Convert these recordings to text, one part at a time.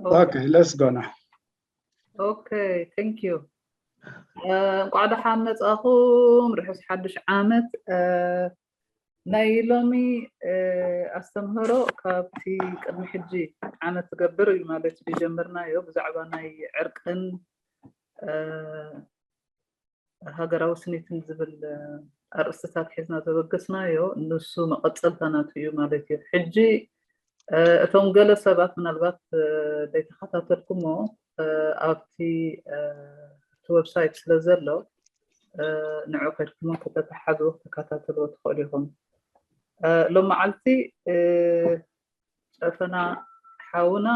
Okay, let's go now. Okay, thank you. እንኳዕ ደሓን መጻኹም። ርሑስ ሓድሽ ዓመት። ናይ ሎሚ ኣስተምህሮ ካብቲ ቅድሚ ሕጂ ዓመት ትገብር እዩ ማለት እዩ ጀምርናዮ፣ ብዛዕባ ናይ ዕርቅን ሃገራዊ ስኒትን ዝብል ኣርእስትታት ሒዝና ዘበገስናዮ፣ ንሱ መቐጸልታ ናቱ እዩ ማለት እዩ። ሕጂ እቶም ገለ ሰባት ምናልባት ዘይተኸታተልኩሞ፣ ኣብቲ እቲ ዌብሳይት ስለ ዘሎ፣ ንዑ ከድኩሞ ከተተሓዝዎ፣ ከተከታተልዎ ትኽእሉ ኢኹም። ሎም መዓልቲ ጨፈና ሓውና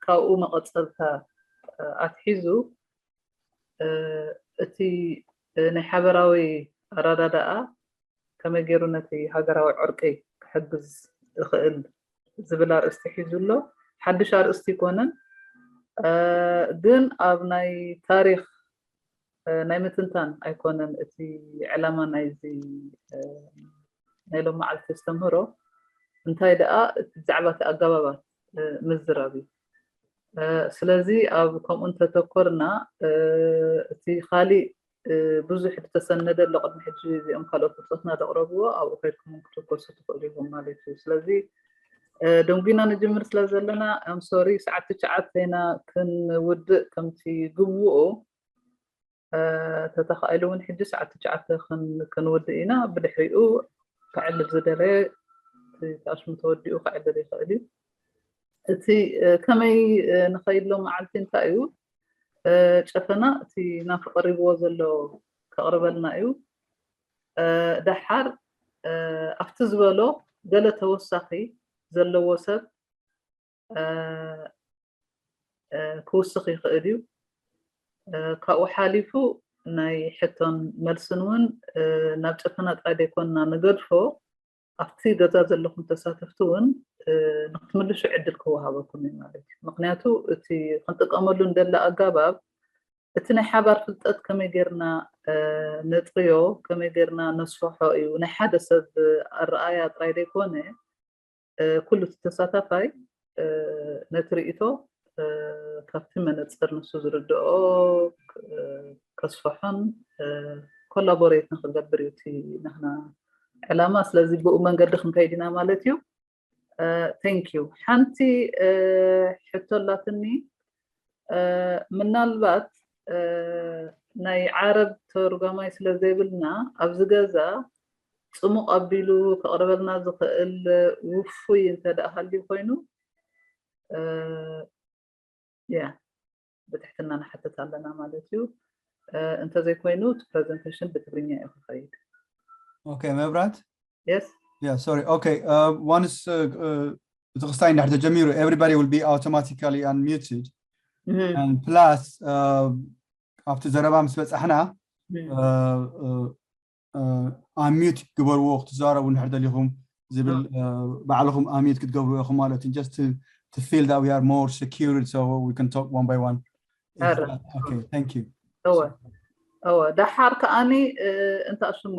ካብኡ መቐጸልታ ኣትሒዙ፣ እቲ ናይ ሓበራዊ ኣረዳድኣ ከመይ ገይሩ ነቲ ሃገራዊ ዕርቂ ክሕግዝ ይኽእል ዝብል ኣርእስቲ ሒዙ ኣሎ። ሓድሽ ኣርእስቲ ኣይኮነን፣ ግን ኣብ ናይ ታሪኽ ናይ ምትንታን ኣይኮነን እቲ ዕላማ ናይዚ ናይ ሎም መዓልቲ ኣስተምህሮ። እንታይ ደኣ፣ ብዛዕባ እቲ ኣገባባት ምዝራብ እዩ። ስለዚ ኣብ ከምኡ እንተተኮርና፣ እቲ ካሊእ ብዙሕ ዝተሰነደ ኣሎ ቅድሚ ሕጂ፣ እዚኦም ካልኦት ብጾትና ዘቕረብዎ ኣብኡ ከድኩም ክትወከሱ ትኽእሉ ኢኹም ማለት እዩ። ስለዚ ደንጉና ንጅምር ስለ ዘለና፣ I'm sorry፣ ሰዓት ትሽዓተ ኢና ክንውድእ ከምቲ ግቡኡ። ተተኻኢሉ እውን ሕጂ ሰዓት ትሽዓተ ክንውድእ ኢና። ብድሕሪኡ ክዕልል ዝደለየ እቲ ኣሽሙ ተወዲኡ ክዕልል ይኽእል እዩ። እቲ ከመይ ንኸይድ ሎም መዓልቲ እንታይ እዩ፣ ጨፈና እቲ ናቱ ቀሪብዎ ዘሎ ከቕርበልና እዩ። ደሓር ኣብቲ ዝበሎ ገለ ተወሳኺ ዘለዎ ሰብ ክውስኽ ይኽእል እዩ። ካብኡ ሓሊፉ ናይ ሕቶን መልስን እውን ናብ ጨፈና ጥራይ ዘይኮንና ንገድፎ፣ ኣብቲ ገዛ ዘለኹም ተሳተፍቲ እውን ንክትምልሱ ዕድል ክወሃበኩም እዩ ማለት እዩ። ምክንያቱ እቲ ክንጥቀመሉ እንደለ ኣገባብ እቲ ናይ ሓባር ፍልጠት ከመይ ጌርና ነጥርዮ፣ ከመይ ጌርና ነስፍሖ እዩ። ናይ ሓደ ሰብ ኣረኣያ ጥራይ ዘይኮነ፣ ኩሉ እቲ ተሳታፋይ ነቲ ርእይቶ ካብቲ መነፅር ንሱ ዝርድኦ ከስፍሖን ኮላቦሬት ንክገብር እዩ እቲ ናህና ዕላማ። ስለዚ ብኡ መንገዲ ክንከይድ ኢና ማለት እዩ። Thank you። ሓንቲ ሕቶ ኣላትኒ፣ ምናልባት ናይ ዓረብ ተርጓማይ ስለ ዘይብልና ኣብዚ ገዛ ፅሙቕ ኣቢሉ ከቕርበልና ዝኽእል ውፉይ እንተ ደኣ ሃልዩ ኮይኑ፣ ያ ብትሕትና ንሓትት ኣለና ማለት እዩ። እንተዘይኮይኑ እቲ ፕሬዘንቴሽን ብትግርኛ እዩ ክኸይድ። Okay፣ መብራት? Yes። Yeah, sorry. Okay, once እቲ ክስታይ እንድሕር ተጀሚሩ, everybody will be automatically unmuted. And plus ኣብቲ ዘረባ ምስ በጻሕና unmute ግበርዎ ክትዛረቡ እንድሕር ደሊኹም ዝብል፣ ባዕልኹም unmute ክትገብርዎ ኢኹም ማለት እዩ። Just to feel that we are more secured, so we can talk one by one. Okay, thank you. እወ፣ እወ። ደሓር ከኣኒ እንታ ሽሙ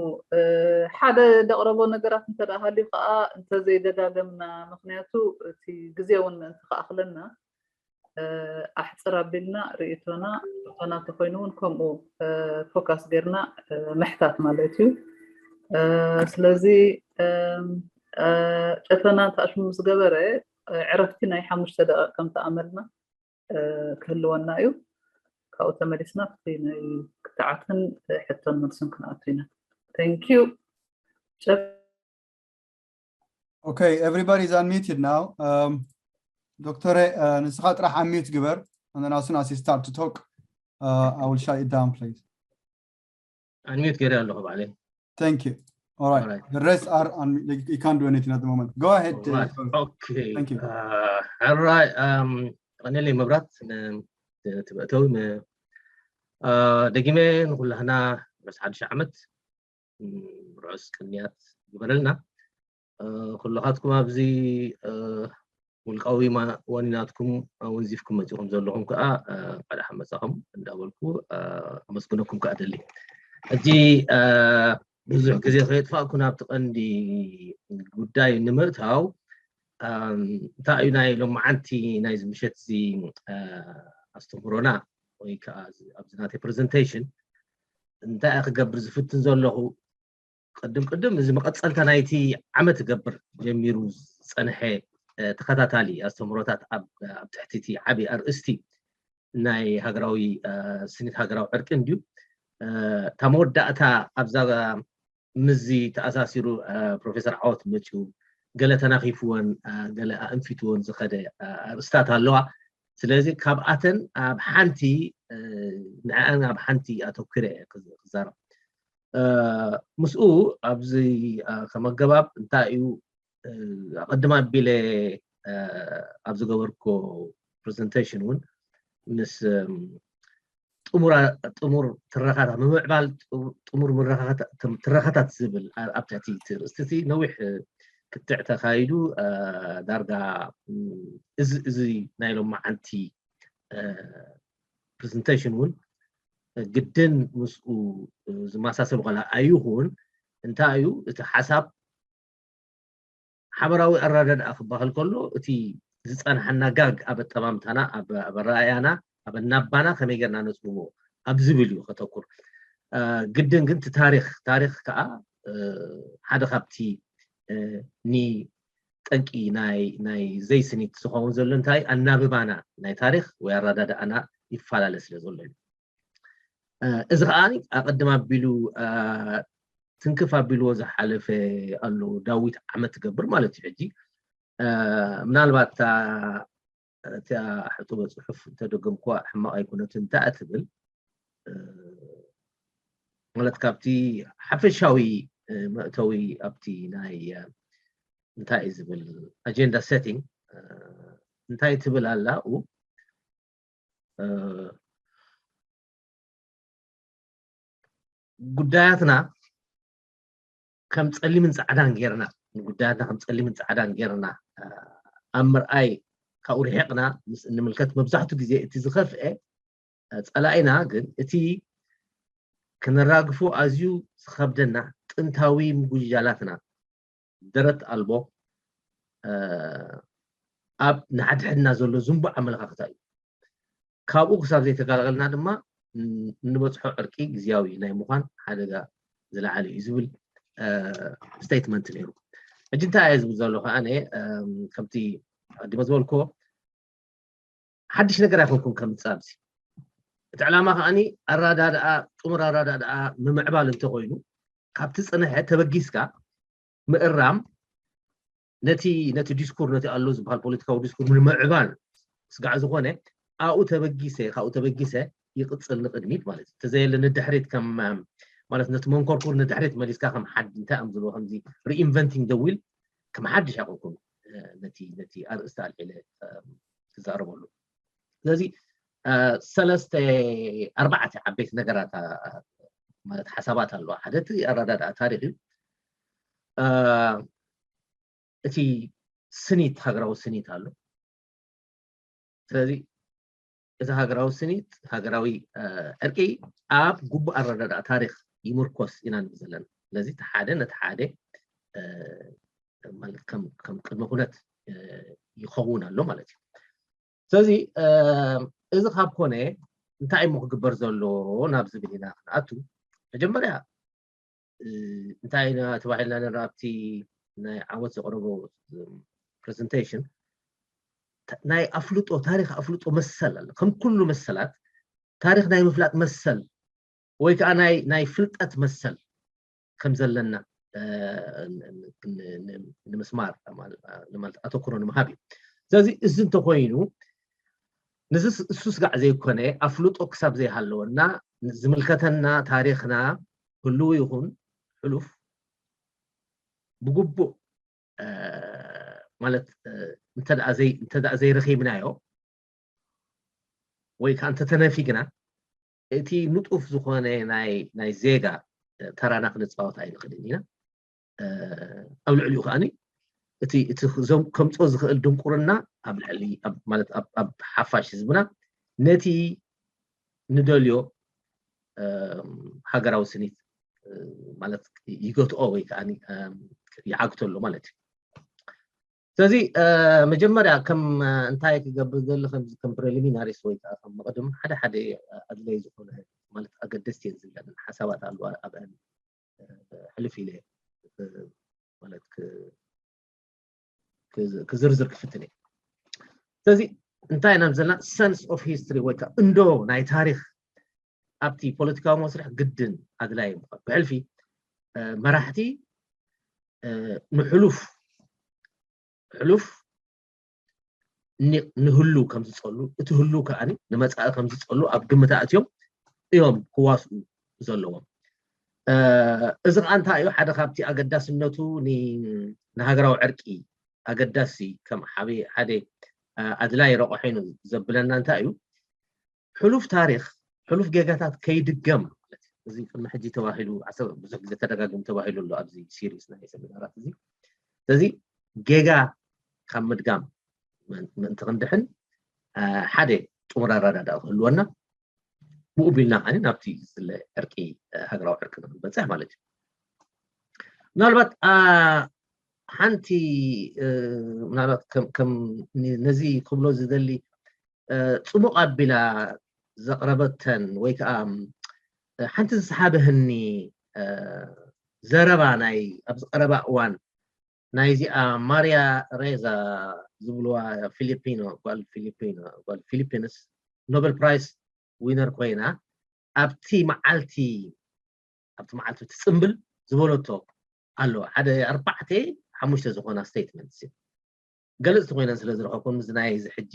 ሓደ ደቕረቦ ነገራት እንተ ደኣ ሃልዩ ከኣ እንተዘይደጋገምና፣ ምኽንያቱ እቲ ግዜ እውን ምእንቲ ክኣኽለና ኣሕፅር ኣቢልና ርእይቶና፣ እቶና እንተኾይኑ እውን ከምኡ ፎካስ ጌርና ምሕታት ማለት እዩ። ስለዚ ጨፈና እንታ ሽሙ ምስ ገበረ ዕረፍቲ ናይ ሓሙሽተ ደቂቕ ከም ተኣመልና ክህልወና እዩ። ካብኡ ተመሊስና ኣብቲ ናይ ክትዓትን ሕቶን መልስን ክንኣቱ ኢና። Thank you። Okay, everybody is unmuted now. Doctor, ንስኻ ጥራሕ unmute ግበር, and then as soon as you start to talk, I will shut it down, please. Unmute ገይረ ኣለኹ ባዕለይ። Thank you. All right. The rest are unmute. You can't do anything at the moment. Go ahead. Okay. ሕራይ ቀነለይ መብራት፣ ትበእተዊ ደጊመ ንኩላህና ርሑስ ሓድሽ ዓመት፣ ርሑስ ቅንያት ግበረልና። ኩልኻትኩም ኣብዚ ውልቃዊ ዋኒናትኩም ኣወንዚፍኩም መፂኹም ዘለኹም ከዓ እንኳዕ ደሓን መፃኹም እንዳበልኩ ኣመስግነኩም ከዓ ደሊ። ሕጂ ብዙሕ ግዜ ከየጥፋእኩ ናብቲ ቀንዲ ጉዳይ ንምእታው፣ እንታይ እዩ ናይ ሎማዓንቲ ናይዚ ምሸት እዚ ኣስተምህሮና ወይ ከዓ ኣብዚ ናተይ ፕሬዘንቴሽን እንታይ ክገብር ዝፍትን ዘለኹ፣ ቅድም ቅድም እዚ መቐፀልታ ናይቲ ዓመት ገብር ጀሚሩ ዝፀንሐ ተኸታታሊ ኣስተምህሮታት ኣብ ትሕቲ እቲ ዓብዪ ኣርእስቲ ናይ ሃገራዊ ስኒት ሃገራዊ ዕርቂ እንድዩ። እታ መወዳእታ ኣብዛ ምዚ ተኣሳሲሩ ፕሮፌሰር ዓወት መፅኡ ገለ ተናኺፍወን ገለ ኣእንፊትወን ዝኸደ ኣርእስታት ኣለዋ። ስለዚ ካብኣተን ኣብ ሓንቲ ንዕኣን ኣብ ሓንቲ ኣተኩረ ክዛረብ። ምስኡ ኣብዚ ከም ኣገባብ እንታይ እዩ ኣቐድም ኣቢለ ኣብ ዝገበርኮ ፕሬዘንቴሽን እውን ምስ ጥሙር ትረኻታት ምምዕባል ጥሙር ትረኻታት ዝብል ኣብ ትሕቲ እቲ ርእስቲ ነዊሕ ክትዕ ተካይዱ። ዳርጋ እዚ ናይ ሎማዓንቲ ፕሬዘንቴሽን እውን ግድን ምስኡ ዝመሳሰል ዋላ ኣይኹን እንታይ እዩ እቲ ሓሳብ ሓበራዊ ኣረዳድኣ ክበሃል ከሎ እቲ ዝፀንሓና ጋግ ኣብ ኣጠማምታና ኣብ ኣረኣእያና ኣብ ኣናባና ከመይ ጌርና ነፅብቦ ኣብ ዝብል እዩ ከተኩር። ግድን ግን እቲ ታሪክ ታሪክ ከዓ ሓደ ካብቲ ንጠንቂ ናይ ዘይስኒት ዝኸውን ዘሎ እንታይ ኣናብባና ናይ ታሪክ ወይ ኣረዳድኣና ይፈላለ ስለ ዘሎ እዩ። እዚ ከዓ ኣቐድም ኣቢሉ ትንክፍ ኣቢልዎ ዝሓለፈ ኣሎ ዳዊት ዓመት ትገብር ማለት እዩ። ሕጂ ምናልባት እቲኣ ሕጡበ ፅሑፍ እንተደገምኩዋ ሕማቕ ኣይኮነትን። እንታይ ትብል ማለት ካብቲ ሓፈሻዊ መእተዊ ኣብቲ ናይ እንታይ እዩ ዝብል ኣጀንዳ ሴቲንግ እንታይ ትብል ኣላ ኡ ጉዳያትና ከም ፀሊምን ፃዕዳን ጌርና ንጉዳያትና ከም ፀሊምን ፃዕዳን ጌርና ኣብ ምርኣይ ካብኡ ርሒቕና ምስ እንምልከት መብዛሕትኡ ግዜ እቲ ዝኸፍአ ፀላኢና ግን እቲ ክነራግፎ ኣዝዩ ዝኸብደና ጥንታዊ ምጉጃላትና ደረት ኣልቦ ኣብ ንሓድሕድና ዘሎ ዝንቡዕ ኣመለኻኽታ እዩ። ካብኡ ክሳብ ዘይተጋልገልና ድማ እንበፅሖ ዕርቂ ግዝያዊ ናይ ምዃን ሓደጋ ዝለዓለ እዩ ዝብል ስቴትመንት ነይሩ። ሕጂ እንታይ እየ ዝብል ዘሎ ከዓ ከምቲ ኣዲሞ ዝበልክዎ ሓድሽ ነገር ኣይኮንኩን ከምፅእ ኣብዚ እቲ ዕላማ ከዓኒ ኣራዳድኣ ጥሙር ኣራዳድኣ ምምዕባል እንተኮይኑ ካብቲ ፅንሐ ተበጊስካ ምእራም ነቲ ነቲ ዲስኩር ነቲ ኣሎ ዝበሃል ፖለቲካዊ ዲስኩር ንምዕባል ስጋዕ ዝኾነ ኣብኡ ተበጊሰ ካብኡ ተበጊሰ ይቕፅል ንቕድሚት ማለት እዩ። ተዘየለ ንድሕሪት ከም ማለት ነቲ መንኮርኩር ንድሕሪት መሊስካ ከም ሓድ እንታይ እዮም ዝብሎ ከምዚ ሪኢንቨንቲንግ ደ ዊል ከም ሓድሽ ኣይኮንኩን ነቲ ነቲ ኣርእስቲ ኣልዒለ ክዛረበሉ። ስለዚ ሰለስተ ኣርባዕተ ዓበይቲ ነገራት ማለት ሓሳባት ኣለዋ። ሓደ እቲ ኣረዳድኣ ታሪክ እዩ። እቲ ስኒት ሃገራዊ ስኒት ኣሎ። ስለዚ እዚ ሃገራዊ ስኒት ሃገራዊ ዕርቂ ኣብ ግቡእ ኣረዳድኣ ታሪክ ይምርኮስ ኢና ንብል ዘለና። ስለዚ እቲ ሓደ ነቲ ሓደ ማለት ከም ቅድመ ኩነት ይኸውን ኣሎ ማለት እዩ። ስለዚ እዚ ካብ ኮነ እንታይ እሞ ክግበር ዘሎ ናብ ዝብል ኢና ክንኣቱ። መጀመርያ እንታይ ኢና ተባሂልና ነራ ኣብቲ ናይ ዓወት ዘቕረቦ ፕሬዘንቴሽን ናይ ኣፍልጦ ታሪክ ኣፍልጦ መሰል ኣሎ። ከም ኩሉ መሰላት ታሪክ ናይ ምፍላጥ መሰል ወይ ከዓ ናይ ናይ ፍልጠት መሰል ከም ዘለና ንምስማር ማለት ኣተኩሮ ንምሃብ እዩ። ስለዚ እዚ እንተኮይኑ ንዚ እሱ ስጋዕ ዘይኮነ ኣፍልጦ ክሳብ ዘይሃለወና ዝምልከተና ታሪክና ህልው ይኹን ሕሉፍ ብግቡእ ማለት እንተ ዘይረኺብናዮ ወይ ከዓ እንተተነፊግና እቲ ንጡፍ ዝኾነ ናይ ዜጋ ተራና ክንፃወት ኣይንኽእልን ኢና። ኣብ ልዕሊኡ ከዓ እቲ ከምፅኦ ዝኽእል ድንቁርና ኣብ ልዕሊ ማለት ኣብ ሓፋሽ ህዝብና ነቲ ንደልዮ ሃገራዊ ስኒት ማለት ይገትኦ ወይ ከዓ ይዓግተሎ ማለት እዩ። ስለዚ መጀመርያ ከም እንታይ ክገብር ዘሊ ከም ፕሪሊሚናሪስ ወይ ከዓ ከም መቕድም ሓደ ሓደ ኣድላይ ዝኾነ ማለት ኣገደስቲ እየን ዝብለን ሓሳባት ኣለዋ ኣብአን ሕልፍ ኢለ ማለት ክዝርዝር ክፍትን እየ። ስለዚ እንታይ ኢና ዘለና sense of history ወይ ከዓ እንዶ ናይ ታሪኽ ኣብቲ ፖለቲካዊ መስርሕ ግድን ኣድላይ ምኳን ብሕልፊ መራሕቲ ንሕሉፍ ሕሉፍ ንህሉ ከም ዝፀሉ እቲ ህሉ ከዓ ንመፃኢ ከም ዝፀሉ ኣብ ግምት ኣእትዮም እዮም ክዋስኡ ዘለዎም። እዚ ከዓ እንታይ እዩ ሓደ ካብቲ ኣገዳስነቱ ንሃገራዊ ዕርቂ ኣገዳሲ ከም ሓደ ኣድላይ ረቑሒኑ ዘብለና እንታይ እዩ ሕሉፍ ታሪኽ ሕሉፍ ጌጋታት ከይድገም ማለት እዩ። እዚ ቅድሚ ሕጂ ተባሂሉ ብዙሕ ግዜ ተደጋግሙ ተባሂሉ ኣሎ ኣብዚ ሲሪስ ናይ ሰሚናራት እዚ። ስለዚ ጌጋ ካብ ምድጋም ምእንቲ ክንድሕን ሓደ ጥሙር ኣረዳድኣ ክህልወና ብኡ ቢልና ከ ናብቲ ዝለ ዕርቂ ሃገራዊ ዕርቂ ንክንበፅሕ ማለት እዩ። ምናልባት ሓንቲ ምናልባት ከም ነዚ ክብሎ ዝደሊ ፅሙቕ ኣቢላ ዘቕረበተን ወይ ከዓ ሓንቲ ዝሰሓበህኒ ዘረባ ናይ ኣብዚ ቀረባ እዋን ናይዚኣ ማርያ ሬዛ ዝብልዋ ፊሊፒኖ ጓል ፊሊፒኖ ጓል ፊሊፒንስ ኖበል ፕራይስ ዊነር ኮይና ኣብቲ መዓልቲ ኣብቲ መዓልቲ ትፅምብል ዝበለቶ ኣለዋ ሓደ ኣርባዕተ ሓሙሽተ ዝኾና ስቴትመንትስ ገለፅቲ ኮይነን ስለ ዝረኸብኩም እዚ ናይ እዚ ሕጂ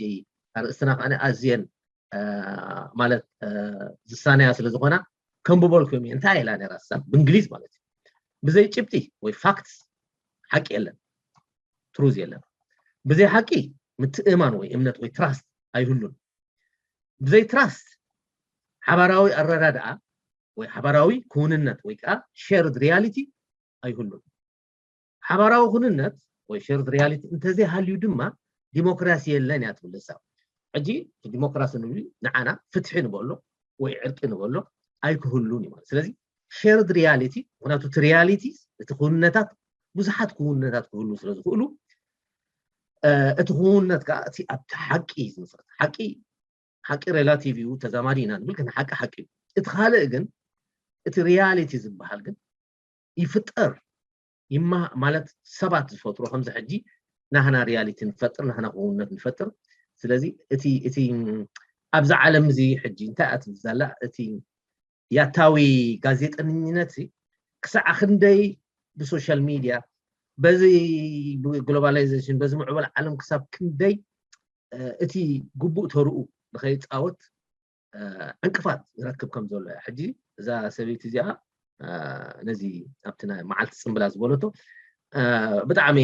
ኣርእስትና ከዓ ኣዝየን ማለት ዝሳነያ ስለ ዝኾና ከንብበልኩም እየ እንታይ ኢላ ነራ ሳብ ብእንግሊዝ ማለት እዩ ብዘይ ጭብጢ ወይ ፋክትስ ሓቂ የለን ትሩዝ የለን ብዘይ ሓቂ ምትእማን ወይ እምነት ወይ ትራስት ኣይህሉን ብዘይ ትራስት ሓባራዊ ኣረዳድኣ ወይ ሓባራዊ ክውንነት ወይ ከዓ ሸርድ ሪያሊቲ ኣይህሉን ሓባራዊ ኩንነት ወይ ሸርድ ሪያሊቲ እንተዘይሃልዩ ድማ ዲሞክራሲ የለን እያ ትብል እሳ ሕጂ ዲሞክራሲ ንብል ንዓና ፍትሒ ንበሎ ወይ ዕርቂ ንበሎ ኣይክህሉን እዩ ማለት ስለዚ ሸርድ ሪያሊቲ ምክንያቱ እቲ ሪያሊቲ እቲ ክውንነታት ብዙሓት ክውንነታት ክህሉ ስለ ዝኽእሉ እቲ ክውንነት ከዓ እቲ ኣብቲ ሓቂ ዝመሰረት ሓቂ ሓቂ ሬላቲቭ እዩ ተዛማዲ ኢና ንብል ግን ሓቂ ሓቂ እዩ እቲ ካልእ ግን እቲ ሪያሊቲ ዝበሃል ግን ይፍጠር ይማ ማለት ሰባት ዝፈጥሮ ከምዚ ሕጂ ናህና ሪያሊቲ ንፈጥር ናህና ክውነት ንፈጥር ስለዚ እቲ እቲ ኣብዚ ዓለም እዚ ሕጂ እንታይ ኣትብል ዘላ እቲ ያታዊ ጋዜጠኝነት ክሳዕ ክንደይ ብሶሻል ሚዲያ በዚ ግሎባላይዜሽን በዚ ምዕበል ዓለም ክሳብ ክንደይ እቲ ግቡእ ተርኡ ንኸይፃወት ዕንቅፋት ይረክብ ከም ዘሎ እያ ሕጂ እዛ ሰበይቲ እዚኣ ነዚ ኣብቲ ናይ መዓልቲ ፅምብላ ዝበለቶ ብጣዕሚ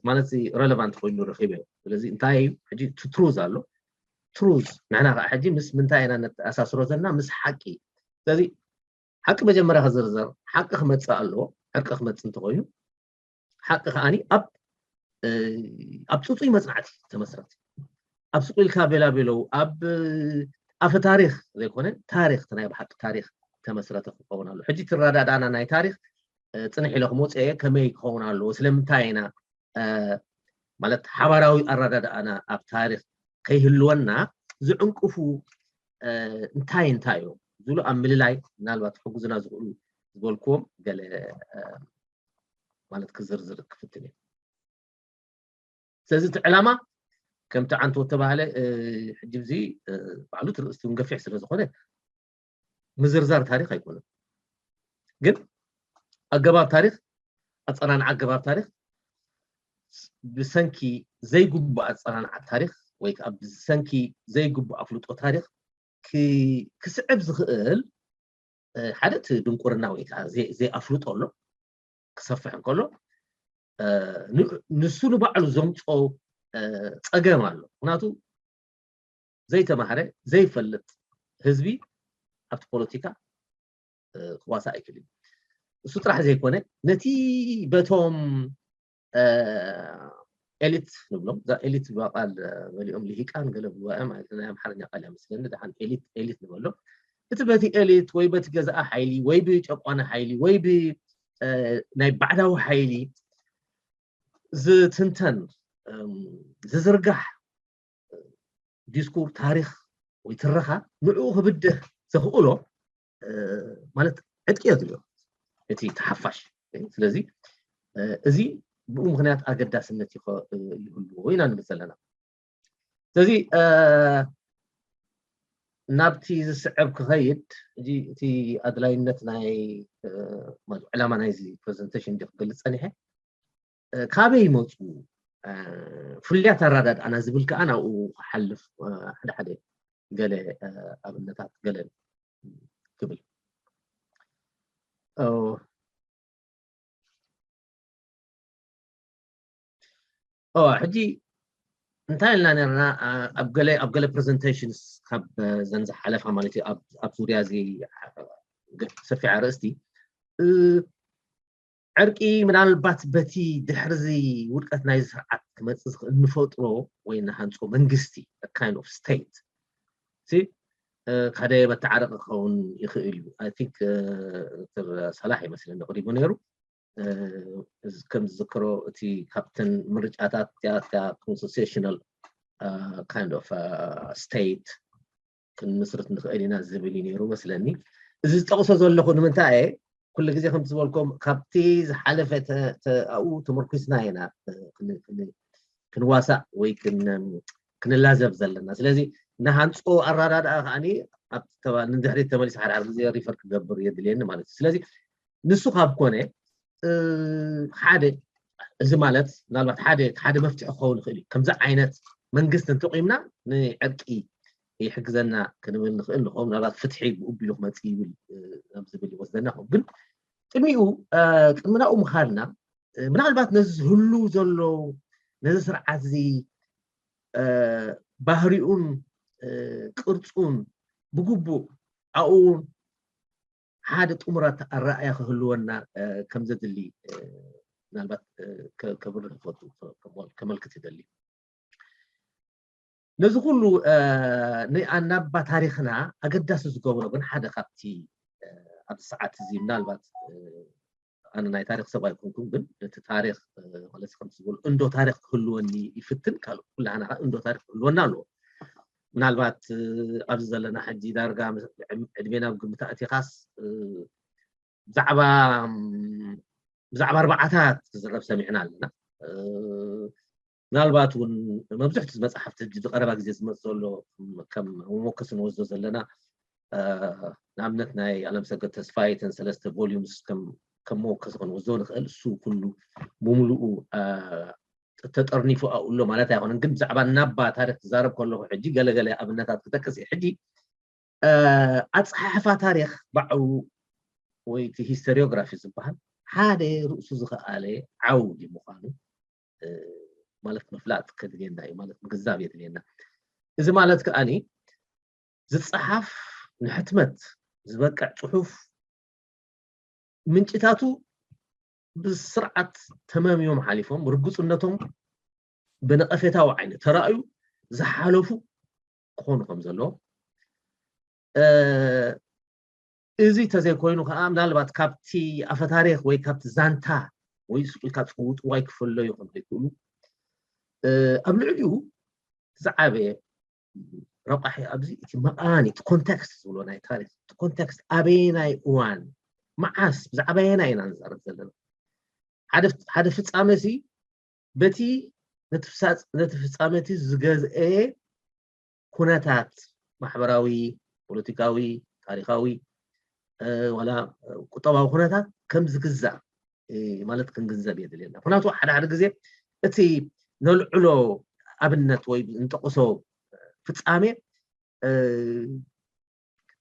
ማለት ረለቫንት ኮይኑ ረኪበ ስለዚ እንታይ እዩ ሕጂ ትሩዝ ኣሎ ትሩዝ ንሕና ከዓ ሕጂ ምስ ምንታይ ኢና ነተኣሳስሮ ዘለና ምስ ሓቂ ስለዚ ሓቂ መጀመርያ ክዝርዘር ሓቂ ክመፅእ ኣለዎ ዕርቂ ክመፅእ እንተኮይኑ ሓቂ ከዓኒ ኣብ ኣብ ፅፁይ መፅናዕቲ ተመስረት ኣብ ስቁ ኢልካ ቤላ ቤለው ኣብ ኣፈ ታሪክ ዘይኮነ ታሪክ ናይ ብሓቂ ታሪክ ተመስረተ ክኸውን ኣሎ ሕጂ ትረዳዳና ናይ ታሪክ ፅንሕ ኢለ ክመፅኦ እየ ከመይ ክኸውን ኣለዎ ስለምንታይ ኢና ማለት ሓባራዊ ኣረዳድኣና ኣብ ታሪክ ከይህልወና ዝዕንቅፉ እንታይ እንታይ እዮም ዝብሉ ኣብ ምልላይ ምናልባት ክሕግዙና ዝኽእሉ ዝበልክዎም ገለ ማለት ክዝርዝር ክፍትን እየ ስለዚ እቲ ዕላማ ከምቲ ዓንቶ ተባህለ ሕጂ እዚ ባዕሉ ትርእስቲ እውን ገፊሕ ስለ ዝኾነ ምዝርዛር ታሪክ ኣይኮነን ግን ኣገባብ ታሪክ ኣፀናንዓ ኣገባብ ታሪክ ብሰንኪ ዘይግቡእ ኣፀናንዓ ታሪክ ወይ ከዓ ብሰንኪ ዘይግቡእ ኣፍልጦ ታሪክ ክስዕብ ዝኽእል ሓደ እቲ ድንቁርና ወይ ከዓ ዘይኣፍልጦ ኣሎ ክሰፍሕ እንከሎ ንሱ ንባዕሉ ዘምፆ ፀገም ኣሎ ምክንያቱ ዘይተማሃረ ዘይፈልጥ ህዝቢ ኣብቲ ፖለቲካ ክዋሳ ኣይክእል እሱ ጥራሕ ዘይኮነ ነቲ በቶም ኤሊት ንብሎም እዛ ኤሊት ዝባ ቃል መሊኦም ልሂቃን ገለ ብልዋ ማለት ናይ ኣምሓርኛ ቃል እያ መስለኒ ድሓን ኤሊት ኤሊት ንበሎ እቲ በቲ ኤሊት ወይ በቲ ገዛኣ ሓይሊ ወይ ብጨቋነ ሓይሊ ወይ ብ ናይ ባዕዳዊ ሓይሊ ዝትንተን ዝዝርጋሕ ዲስኩር፣ ታሪኽ ወይ ትረኻ ንዕኡ ክብድህ ዘኽእሎ ማለት ዕጥቂ የድልዮ እቲ ተሓፋሽ። ስለዚ እዚ ብኡ ምኽንያት ኣገዳስነት ይህልዎ ኢና ንብል ዘለና። ስለዚ ናብቲ ዝስዕብ ክኸይድ፣ ሕጂ እቲ ኣድላይነት ናይ ዕላማ ናይዚ ፕሬዘንቴሽን እንዲ ክገልፅ ፀኒሐ፣ ካበይ ይመፁ ፍሉያት ኣረዳድኣና ዝብል ከዓ ናብኡ ክሓልፍ ሓደ ሓደ ገለ ኣብነታት ገለ ክብል ሕጂ እንታይ ኢልና ነርና ኣብ ገለ ኣብ ገለ ፕሬዘንቴሽንስ ካብ ዘን ዝሓለፋ ማለት እዩ ኣብ ዙርያ እዚ ሰፊሕ ኣርእስቲ ዕርቂ ምናልባት በቲ ድሕርዚ ውድቀት ናይ ስርዓት ክመፅእ ዝኽእል ንፈጥሮ ወይ ንሃንፆ መንግስቲ kind of state ሓደ መተዓረቂ ክኸውን ይኽእል እዩ። I think ዶክተር ሳላሕ ይመስለኒ ኣቕሪቡ ነይሩ። ከም ዝዝክሮ እቲ ካብተን ምርጫታት constitutional kind of state ክንምስርት ንኽእል ኢና ዝብል እዩ ነይሩ መስለኒ። እዚ ዝጠቕሶ ዘለኹ ንምንታይ እየ ኩሉ ግዜ ከም ዝበልኩም ካብቲ ዝሓለፈ ኣብኡ ተመርኩስና ኢና ክንዋሳእ ወይ ክንላዘብ ዘለና። ስለዚ ንሃንፆ ኣረዳድኣ ከዓ ንድሕሪት ተመሊስ ሓደ ሓደ ግዜ ሪፈር ክገብር የድልየኒ ማለት እዩ። ስለዚ ንሱ ካብ ኮነ ሓደ እዚ ማለት ምናልባት ሓደ ሓደ መፍትሒ ክኸውን ይኽእል እዩ። ከምዚ ዓይነት መንግስቲ እንተቂምና ንዕርቂ ይሕግዘና ክንብል ንኽእል ንኸውን። ምናልባት ፍትሒ ብኡ ቢሉ ክመፅእ ይብል ናብ ዝብል ይወስደና ኸውን። ግን ቅድሚኡ ቅድሚ ናብኡ ምኻድና ምናልባት ነዚ ዝህሉ ዘሎ ነዚ ስርዓት እዚ ባህሪኡን ቅርፁን ብግቡእ ኣብኡ ሓደ ጥሙራት ኣረኣእያ ክህልወና ከም ዘድሊ ምናልባት ከብርህ ይፈቱ ከመልክት ይደሊ። ነዚ ኩሉ ንኣናባ ታሪኽና ኣገዳሲ ዝገብሮ ግን ሓደ ካብቲ ኣብዚ ሰዓት እዚ ምናልባት ኣነ ናይ ታሪኽ ሰብ ኣይኮንኩን፣ ግን እቲ ታሪኽ ማለት ከም ዝበሉ እንዶ ታሪኽ ክህልወኒ ይፍትን ካልእ ኩላህና ከዓ እንዶ ታሪኽ ክህልወና ኣለዎ። ምናልባት ኣብዚ ዘለና ሕጂ ዳርጋ ዕድሜና ኣብ ግምት ኣእቲኻስ ብዛዕባ ብዛዕባ ኣርባዓታት ክዝረብ ሰሚዕና ኣለና። ምናልባት እውን መብዝሕቱ መፅሓፍቲ ሕጂ ዝቀረባ ግዜ ዝመፅ ዘሎ ከም መሞከሲ ንወስዶ ዘለና ንኣብነት ናይ ኣለምሰገድ ተስፋይ ተን ሰለስተ volumes ከም መወከሲ ክንወስዶ ንኽእል። እሱ ኩሉ ብምሉኡ ተጠርኒፉ ኣብኡ ኣሎ ማለት ኣይኮነን፣ ግን ብዛዕባ ናባ ታሪክ ክዛረብ ከለኹ ሕጂ ገለገለ ኣብነታት ክጠቅስ እየ። ሕጂ ኣፀሓሕፋ ታሪክ ባዕሉ ወይ እቲ ሂስቶሪዮግራፊ ዝበሃል ሓደ ርእሱ ዝኸኣለ ዓውዲ ምዃኑ ማለት ምፍላጥ ከድልየና እዩ፣ ማለት ምግንዛብ የድልየና። እዚ ማለት ከኣኒ ዝፀሓፍ ንሕትመት ዝበቅዕ ፅሑፍ ምንጭታቱ ብስርዓት ተመምዮም ሓሊፎም ርጉፅነቶም ብነቐፌታዊ ዓይኒ ተራእዩ ዝሓለፉ ክኾኑ ከም ዘለዎ እዚ ተዘይኮይኑ ከዓ ምናልባት ካብቲ ኣፈታሪክ ወይ ካብቲ ዛንታ ወይ ስቁልካ ፅውጥዋይ ክፈለዩ ከም ዘይክእሉ ኣብ ልዕሊኡ ዝዓበየ ረቋሒ ኣብዚ እቲ መቃኒ እቲ ኮንቴክስት ዝብሎ ናይ ታሪክ እቲ ኮንቴክስት ኣበየናይ እዋን መዓስ ብዛዕባ የና ኢና ንዛረብ ዘለና ሓደ ፍፃመ ሲ በቲ ነቲ ፍፃመ እቲ ዝገዝአ ኩነታት ማሕበራዊ ፖለቲካዊ ታሪካዊ ዋላ ቁጠባዊ ኩነታት ከም ዝግዛእ ማለት ክንግንዘብ የድልየና። ምክንያቱ ሓደ ሓደ ግዜ እቲ ነልዕሎ ኣብነት ወይ ንጠቕሶ ፍፃሜ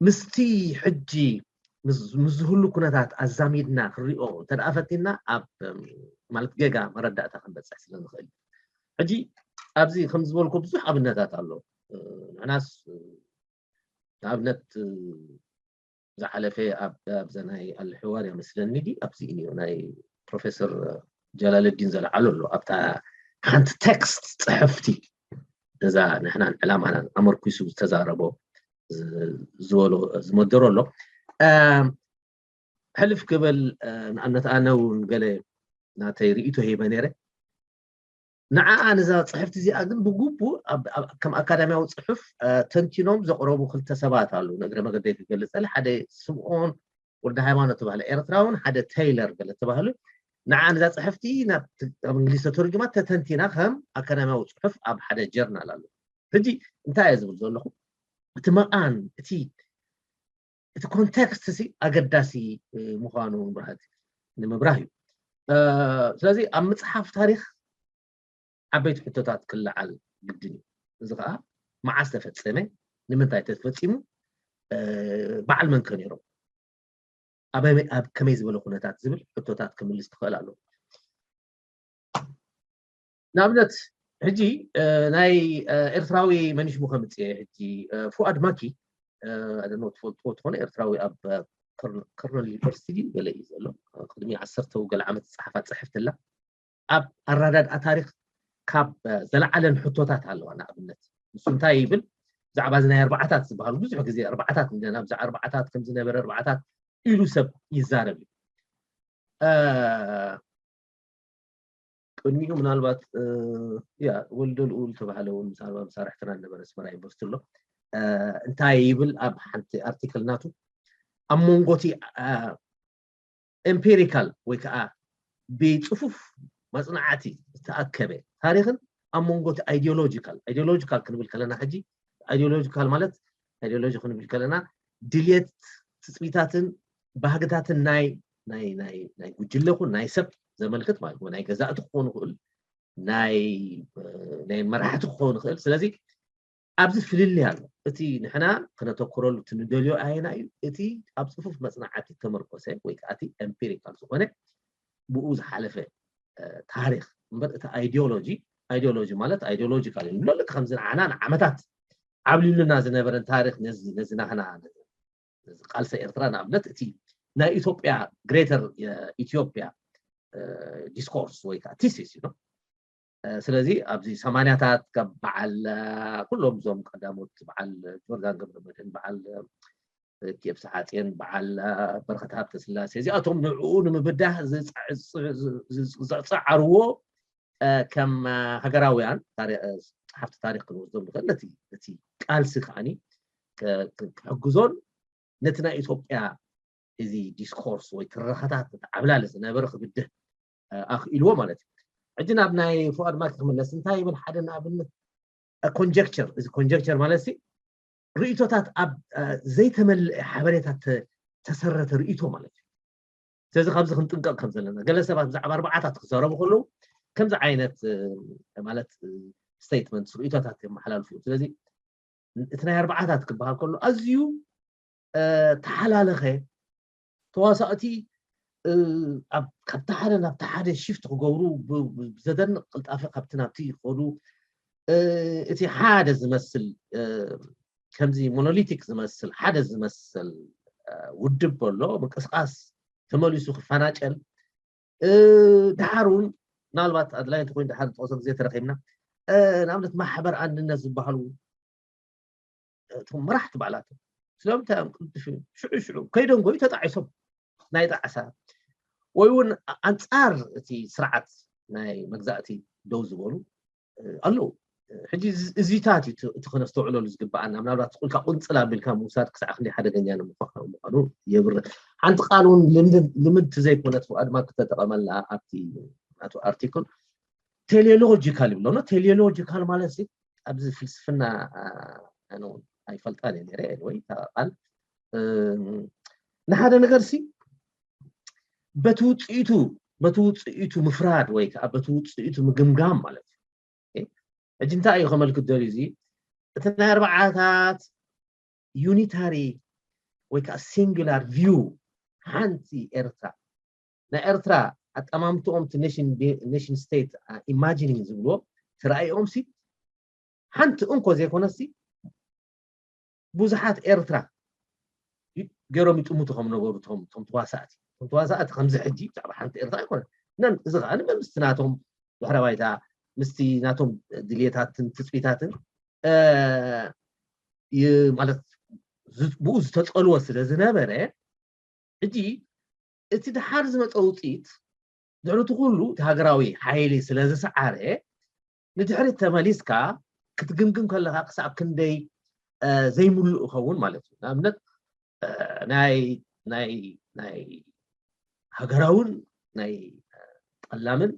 ምስቲ ሕጂ ምስ ዝህሉ ኩነታት ኣዛሚድና ክንሪኦ እንተ ደኣ ፈቲና ኣብ ማለት ጌጋ መረዳእታ ክንበፅሕ ስለ ንኽእል ሕጂ ኣብዚ ከም ዝበልኮ ብዙሕ ኣብነታት ኣሎ ንሕናስ ንኣብነት ዝሓለፈ ኣብዛ ናይ ኣልሕዋር እያ መስለኒ ዲ ኣብዚ እዩ ናይ ፕሮፌሰር ጀላለዲን ዘለዓሉ ኣሎ ኣብታ ሓንቲ ቴክስት ፅሕፍቲ እዛ ንሕናን ዕላማናን ኣመርኪሱ ዝተዛረቦ ዝበሎ ዝመደሮ ኣሎ ሕልፍ ክብል ንኣብነት ኣነ እውን ገለ ናተይ ርእይቶ ሂበ ነይረ ንዓኣ ነዛ ጽሕፍቲ እዚኣ ግን ብግቡእ ኣብ- ኣብ- ከም ኣካዳሚያዊ ጽሑፍ እ፣ ተንቲኖም ዘቕረቡ ክልተ ሰባት ኣለዉ። ንእግረ መገደይ ክገልጸለ ሓደ ስምኦን ወልደ ሃይማኖት ተባህለ ኤርትራውን ሓደ ቴይለር ገለ ተባህሉ። ንዓ ነዛ ጽሕፍቲ ናብ ት- ኣብ እንግሊዝ ተተርጉማ ተተንቲና ከም ኣካዳሚያዊ ጽሑፍ ኣብ ሓደ ጀርናል ኣሎ። ሕጂ እንታይ እየ ዝብል ዘለኹ? እቲ መቓን እቲ እቲ ኮንቴክስት ሲ ኣገዳሲ እ፣ ምዃኑ ምብራህቲ ንምብራህ እዩ። እ፣ ስለዚ ኣብ ምጽሓፍ ታሪኽ ዓበይቲ ሕቶታት ክለዓል ግድን እዩ። እዚ ከዓ መዓስ ተፈጸመ፣ ንምንታይ ተፈጺሙ፣ እ፣ በዓል መን ከ ነይሮም፣ ኣበይ- ኣብ ከመይ ዝበለ ኩነታት ዝብል ሕቶታት ክምልስ ክኽእል ኣለዎ። ንኣብነት ሕጂ እ፣ ናይ እ፣ ኤርትራዊ መን ሽሙ ከምጽእ ሕጂ እ፣ ፉኣድ ማኪ እ፣ ኣደኖ ትፈልጥዎ ትኾነ ኤርትራዊ ኣብ እ፣ ከርነ- ከርነል ዩኒቨርሲቲ ድዩ ገለ እዩ ዘሎ። እ፣ ቅድሚ ዓሰርተ ገለ ዓመት ዝጸሓፋ ጽሕፍቲ ኣላ። ኣብ ኣረዳድኣ ታሪኽ ካብ እ፣ ዘለዓለን ሕቶታት ኣለዋ። ንኣብነት ንሱ እንታይ ይብል? ብዛዕባ እዚ ናይ ኣርባዓታት ዝበሃሉ ብዙሕ ግዜ ኣርባዓታት እንደ ናብዛ ኣርባዓታት ከም ዝነበረ ኣርባዓታት ኢሉ ሰብ ይዛረብ እዩ። እ፣ ቅድሚኡ ምናልባት እ፣ ያ ወልደ ልኡል ተባህለ እውን ምሳልባ መሳርሕትና ነበረ ኣስመራ ዩኒቨርሲቲ ኣሎ። እ፣ እንታይ ይብል ኣብ ሓንቲ ኣርቲክል ናቱ ኣብ መንጎቲ እ፣ ኤምፒሪካል ወይ ከዓ ብፅፉፍ መፅናዕቲ ዝተኣከበ ታሪኽን ኣብ መንጎቲ ኣይዲዮሎጂካል ኣይዲዮሎጂካል ክንብል ከለና ሕጂ ኣይዲዮሎጂካል ማለት ኣይዲዮሎጂ ክንብል ከለና ድልየት ትፅቢታትን ባህግታትን ናይ ናይ ናይ ናይ ጉጅለ ይኹን ናይ ሰብ ዘመልክት ማለት ወይ ናይ ገዛእቲ ክኾን ይኽእል ናይ እ፣ ናይ መራሕቲ ክኾን ይኽእል። ስለዚ ኣብዚ ፍልልይ ኣሎ። እቲ ንሕና ክነተኩረሉ እቲ ንደልዮ ኣየና እዩ? እቲ ኣብ ፅፉፍ መፅናዕቲ ተመርኮሰ ወይ ከዓ እቲ ኤምፒሪካል ዝኾነ ብኡ ዝሓለፈ እ፣ ታሪኽ እምበር እቲ ኣይዲዮሎጂ ኣይዲዮሎጂ ማለት ኣይዲዮሎጂካል እዩ ንብሎ ልክ ከምዚ ንዓና ንዓመታት ዓብሊሉና ዝነበረን ታሪኽ ነዚ ነዚ ናህና ነዚ ቃልሲ ኤርትራ ንኣብነት እቲ ናይ ኢትዮጵያ ግሬተር ኢትዮጵያ ዲስኮርስ ወይ ከዓ ቲሲስ እዩ። ስለዚ ኣብዚ ሰማንያታት ካብ በዓል ኩሎም እዞም ቀዳሞት በዓል ጆርዳን ገብረመድህን በዓል ኪኤፍ ሰሓፅየን በዓል በረኸት ሃብተ ስላሴ እዚኣቶም ንዕኡ ንምብዳህ ዝፀዓርዎ ከም ሃገራውያን ፀሓፍቲ ታሪክ ክንወስዶም ንኽእል ነቲ እቲ ቃልሲ ከዓኒ ክሕግዞን ነቲ ናይ ኢትዮጵያ እዚ ዲስኮርስ ወይ ትረኻታት እቲ ዓብላሊ ዝነበረ ክብድህ ኣኽኢልዎ ማለት እዩ። ሕጂ ናብ ናይ ፍቓድ ማኪ ክምለስ እንታይ ይብል ሓደ ንኣብነት ኮንጀክቸር እዚ ኮንጀክቸር ማለት ሲ ርእቶታት ኣብ ዘይተመልአ ሓበሬታ ተሰረተ ርእቶ ማለት እዩ። ስለዚ ካብዚ ክንጥንቀቕ ከም ዘለና ገለ ሰባት ብዛዕባ ኣርባዓታት ክዛረቡ ከለዉ ከምዚ ዓይነት ማለት ስቴትመንት ርእቶታት የመሓላልፉ እዮም። ስለዚ እቲ ናይ ኣርባዓታት ክበሃል ከሎ ኣዝዩ ተሓላለኸ ተዋሳእቲ ካብቲ ሓደ ናብቲ ሓደ ሽፍት ክገብሩ ብዘደንቕ ቅልጣፈ ካብቲ ናብቲ ይኸዱ። እቲ ሓደ ዝመስል ከምዚ ሞኖሊቲክ ዝመስል ሓደ ዝመስል ውድብ ኣሎ ምንቅስቃስ ተመሊሱ ክፈናጨል ድሓር እውን ምናልባት ኣድላይ እንተኮይኑ ድሓር ንጠቕሶ ግዜ ተረኺብና ንኣብነት ማሕበር ኣንድነት ዝበሃሉ እቶም መራሕቲ ባዕላቶም ስለምንታይ እዮም ቅልጥፍ ሽዑ ሽዑ ከይደንጎዩ ተጣዒሶም ናይ ጣዕሳ ወይ እውን ኣንፃር እቲ ስርዓት ናይ መግዛእቲ ደው ዝበሉ ኣለዉ። ሕጂ እዚታት እዩ እቲ ክነስተውዕለሉ ዝግበኣና ምናልባት ቁልካ ቁንፅል ኣቢልካ ምውሳድ ክሳዕ ክንደይ ሓደገኛ ንምዃኑ የብርህ። ሓንቲ ቃል እውን ልምድቲ ዘይኮነት ኣድማ ክተጠቐመላ ኣብቲ ናቱ ኣርቲክል ቴሌሎጂካል ይብሎ ቴሌሎጂካል ማለት ኣብዚ ፍልስፍና ኣይፈልጣን እየ ነረ ወይ ቃል ንሓደ ነገር ሲ በቲ ውፅኢቱ በቲ ውፅኢቱ ምፍራድ ወይ ከዓ በቲ ውፅኢቱ ምግምጋም ማለት እዩ። ሕጂ እንታይ እዩ ከመልክት ደልዩ እዚ እቲ ናይ ኣርባዓታት ዩኒታሪ ወይ ከዓ ሲንጉላር ቪው ሓንቲ ኤርትራ ናይ ኤርትራ ኣጠማምትኦም እቲ ኔሽን ስቴት ኢማጂኒንግ ዝብልዎ ተራእዮም ሲ ሓንቲ እንኮ ዘይኮነሲ ብዙሓት ኤርትራ ገይሮም ይጥምቱ ከም ነበሩ ቶም ተዋሳእቲ ቶም ተዋሳእቲ ከምዚ ሕጂ ብዛዕባ ሓንቲ ኤርትራ ኣይኮነ ነን እዚ ከዓ ንምስቲ ናቶም ድሕረ ባይታ ምስቲ ናቶም ድልየታትን ትፅቢታትን ማለት ብኡ ዝተፀልወ ስለ ዝነበረ ሕጂ እቲ ድሓር ዝመፀ ውፅኢት ድሕሪ እቲ ኩሉ እቲ ሃገራዊ ሓይሊ ስለ ዝሰዓረ ንድሕሪት ተመሊስካ ክትግምግም ከለኻ ክሳብ ክንደይ ዘይምሉእ ይኸውን ማለት እዩ። ንኣብነት ናይ ናይ ናይ ሃገራውን ናይ ጠላምን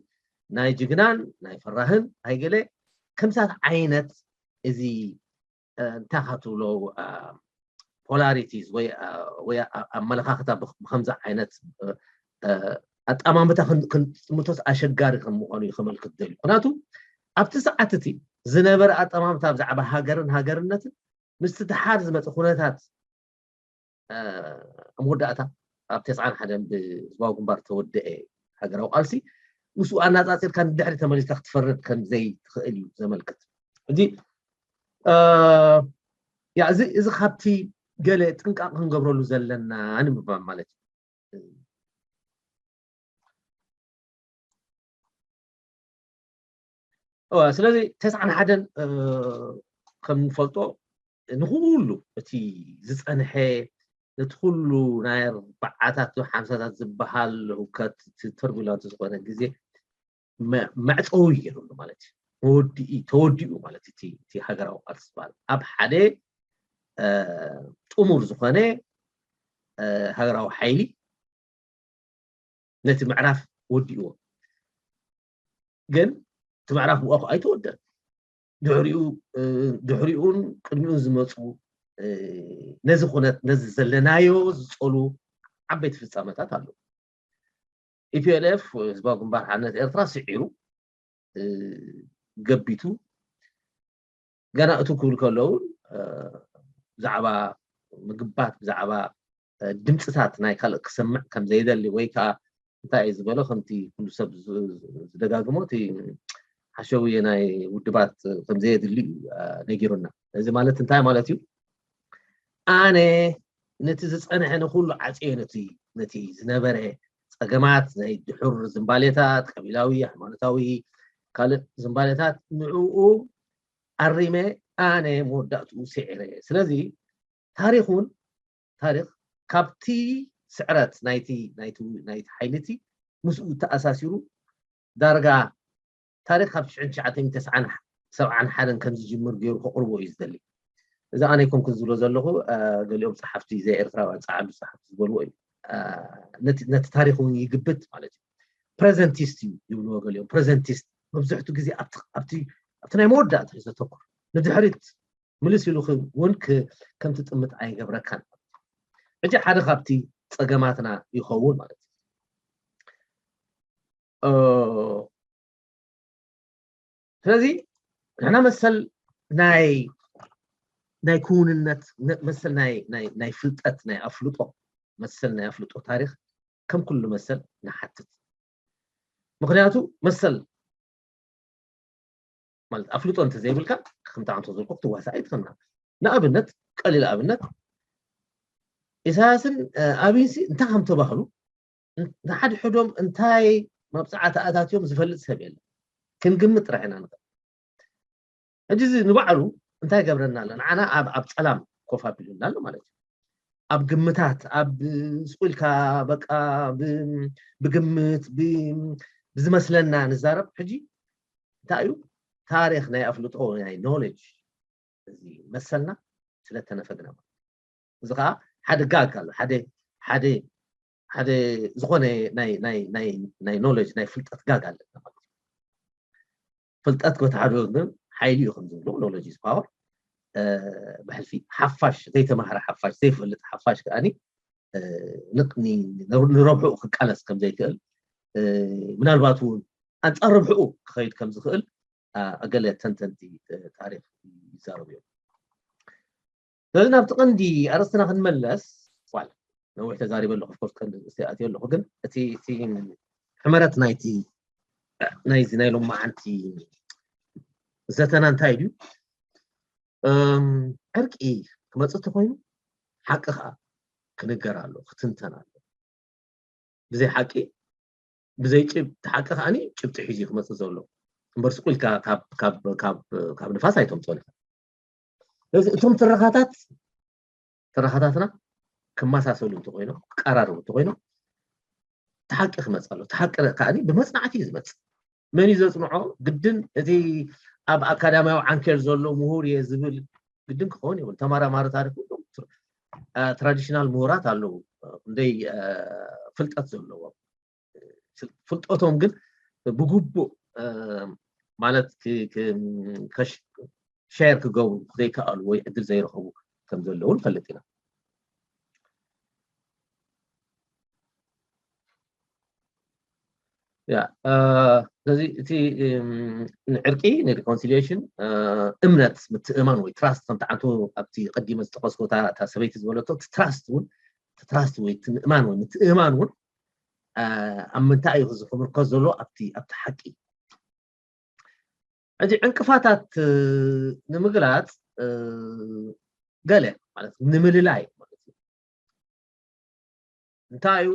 ናይ ጅግናን ናይ ፈራህን ናይ ገለ ከምሳት ዓይነት እዚ እንታይ ካ ትብሎ polarities ወይ ኣመለኻኽታ ብከምዚ ዓይነት ኣጠማምታ ክንጥምቶስ ኣሸጋሪ ከም ምዃኑ እዩ ከመልክት ደልዩ። ምክንያቱ ኣብቲ ሰዓት እቲ ዝነበረ ኣጠማምታ ብዛዕባ ሃገርን ሃገርነትን ምስቲ ደሓር ዝመፀ ኩነታት ኣብ መወዳእታ ኣብ ተስዓን ሓደን ብህዝባዊ ግንባር ተወደአ ሃገራዊ ቃልሲ ምስኡ ኣነፃፂርካ ንድሕሪ ተመሊስካ ክትፈርድ ከም ዘይትኽእል እዩ ዘመልክት። እዚ ያ እዚ እዚ ካብቲ ገለ ጥንቃቕ ክንገብረሉ ዘለና ንምባል ማለት እዩ። ስለዚ ተስዓን ሓደን ከም ንፈልጦ ንኩሉ እቲ ዝፀንሐ ነቲ ኩሉ ናይ ኣርባዓታት ሓምሳታት ዝበሃል ህውከት እቲ ተርቡላንት ዝኾነ ግዜ መዕፀዊ ገይሩሉ ማለት እዩ። መወዲኢ ተወዲኡ ማለት እቲ ሃገራዊ ቃልሲ ዝበሃል ኣብ ሓደ ጥሙር ዝኾነ ሃገራዊ ሓይሊ ነቲ ምዕራፍ ወዲእዎ። ግን እቲ ምዕራፍ ብኣኹ ኣይተወደን። ድሕሪኡ ድሕሪኡን ቅድሚኡን ዝመፁ ነዚ ኩነት ነዚ ዘለናዮ ዝፀሉ ዓበይቲ ፍፃመታት ኣለዉ። ኢፒኤልኤፍ ህዝባዊ ግንባር ሓርነት ኤርትራ ስዒሩ ገቢቱ ገና እቱ ክብል ከለዉ ብዛዕባ ምግባት ብዛዕባ ድምፅታት ናይ ካልእ ክሰምዕ ከም ዘይደሊ ወይ ከዓ እንታይ እዩ ዝበሎ ከምቲ ኩሉ ሰብ ዝደጋግሞ እቲ ሓሸውየ ናይ ውድባት ከም ዘየድሊ እዩ ነጊሩና። እዚ ማለት እንታይ ማለት እዩ? ኣነ ነቲ ዝፀንሐ ንኩሉ ዓፅየ ነቲ ነቲ ዝነበረ ፀገማት ናይ ድሑር ዝንባሌታት ቀቢላዊ፣ ሃይማኖታዊ፣ ካልእ ዝንባሌታት ንዕኡ ኣሪመ ኣነ መወዳእትኡ ስዒረ። ስለዚ ታሪኽ እውን ታሪኽ ካብቲ ስዕረት ናይቲ ናይቲ ናይቲ ሓይሊ እቲ ምስኡ ተኣሳሲሩ ዳርጋ ታሪኽ ካብ ሽሕን ትሽዓተ ሚእትን ተስዓን ሰብዓን ሓደን ከም ዝጅምር ገይሩ ከቕርቦ እዩ ዝደሊ። እዚ ኣነ ኣይኮንኩን ዝብሎ ዘለኹ፣ ገሊኦም ጸሓፍቲ ዘይ ኤርትራውያን ጸዓዱ ጸሓፍቲ ዝበልዎ እዩ። ነቲ ታሪኽ እውን ይግብት ማለት እዩ። ፕረዘንቲስት እዩ ይብልዎ ገሊኦም። ፕረዘንቲስት መብዝሕቱ ግዜ ኣብቲ ናይ መወዳእታ እዩ ዘተኩር። ንድሕሪት ምልስ ኢሉ እውን ከም ትጥምት ኣይገብረካን። ሕጂ ሓደ ካብቲ ጸገማትና ይኸውን ማለት እዩ። ስለዚ ንሕና መሰል ናይ ናይ ክውንነት መሰል ናይ ናይ ናይ ፍልጠት ናይ ኣፍልጦ መሰል ናይ ኣፍልጦ ታሪኽ ከም ኩሉ መሰል ንሓትት። ምክንያቱ መሰል ማለት ኣፍልጦ እንተዘይብልካ ከምቲ ኣንቶ ዘልኩ ክትዋሳእ ኣይትኽእልና። ንኣብነት ቀሊል ኣብነት ኢሳያስን ኣብይንሲ እንታይ ከም ተባህሉ ንሓድሕዶም እንታይ መብፅዓቲ ኣታትዮም ዝፈልጥ ሰብ የለን። ክንግምት ጥራሕ ኢና ንኽእል። ሕጂ እዚ ንባዕሉ እንታይ ይገብረና ኣሎ? ንዓና ኣብ ኣብ ፀላም ኮፍ ኣቢሉና ኣሎ ማለት እዩ። ኣብ ግምታት ኣብ ስቁልካ በቃ ብግምት ብዝመስለና ንዛረብ። ሕጂ እንታይ እዩ ታሪኽ ናይ ኣፍልጦ ናይ ኖሌጅ እዚ መሰልና ስለተነፈግና ማለት እዚ ከዓ ሓደ ጋግ ኣሎ ሓደ ሓደ ሓደ ዝኾነ ናይ ናይ ናይ ናይ ኖሌጅ ናይ ፍልጠት ጋግ ኣለና ማለት እዩ። ፍልጠት በቲ ሓደ ወገን ሓይሊ እዩ ከም ዝብሉ ኖሌጅ ኢዝ ፓወር ብሕልፊ ሓፋሽ ዘይተማህረ ሓፋሽ ዘይፈልጥ ሓፋሽ ከዓኒ ንረብሕኡ ክቃለስ ከም ዘይክእል ምናልባት እውን ኣንፃር ረብሕኡ ክኸይድ ከም ዝኽእል ገለ ተንተንቲ ታሪክ ይዛረቡ እዮም። ስለዚ ናብቲ ቀንዲ ኣርእስትና ክንመለስ ል ነዊሕ ተዛሪበ ኣለኹ ኦፍኮርስ ቀንዲ ኣርእስቲ ኣትዮ ኣለኹ ግን እቲ እቲ ሕመረት ናይቲ ናይዚ ናይ ሎማዓንቲ ዘተና እንታይ ድዩ ዕርቂ ክመፅእ ተኮይኑ ሓቂ ከዓ ክንገር ኣሎ ክትንተን ኣሎ ብዘይ ሓቂ ብዘይ ጭብጢ ሓቂ ከዓ ጭብጢ ሒዙ ክመፅእ ዘሎ እምበር ስቁ ኢልካ ካብ ንፋስ ኣይተምፅኦን ኢኻ ስለዚ እቶም ትረኻታት ትረኻታትና ክመሳሰሉ እንተኮይኖም ክቀራርቡ እንተኮይኖም እቲ ሓቂ ክመፅእ ኣሎ እቲ ሓቂ ከዓ ብመፅናዕቲ እዩ ዝመፅእ መን እዩ ዘፅንዖ ግድን እቲ ኣብ ኣካዳሚያዊ ዓንኬል ዘሎ ምሁር እየ ዝብል ግድን ክኸውን ይብል። ተመራማሪ ታሪክ ትራዲሽናል ምሁራት ኣለዉ፣ ክንደይ ፍልጠት ዘለዎም። ፍልጠቶም ግን ብግቡእ ማለት ሸር ክገብሩ ዘይከኣሉ ወይ ዕድል ዘይረኸቡ ከም ዘለዉ ንፈልጥ ኢና። ስለዚ እቲ ንዕርቂ፣ ንሪኮንሲሊሽን፣ እምነት፣ ምትእማን ወይ ትራስት፣ ከምቲ ዓንቱ ኣብቲ ቀዲመ ዝጠቀስኩ እታ ሰበይቲ ዝበለቶ፣ እቲ ትራስት እውን፣ እቲ ትራስት ወይ እቲ ምእማን ወይ ምትእማን እውን ኣብ ምንታይ እዩ ዝምርኮስ ዘሎ? ኣብቲ ኣብቲ ሓቂ። ሕጂ ዕንቅፋታት ንምግላፅ ገለ ማለት ንምልላይ ማለት እዩ። እንታይ እዩ?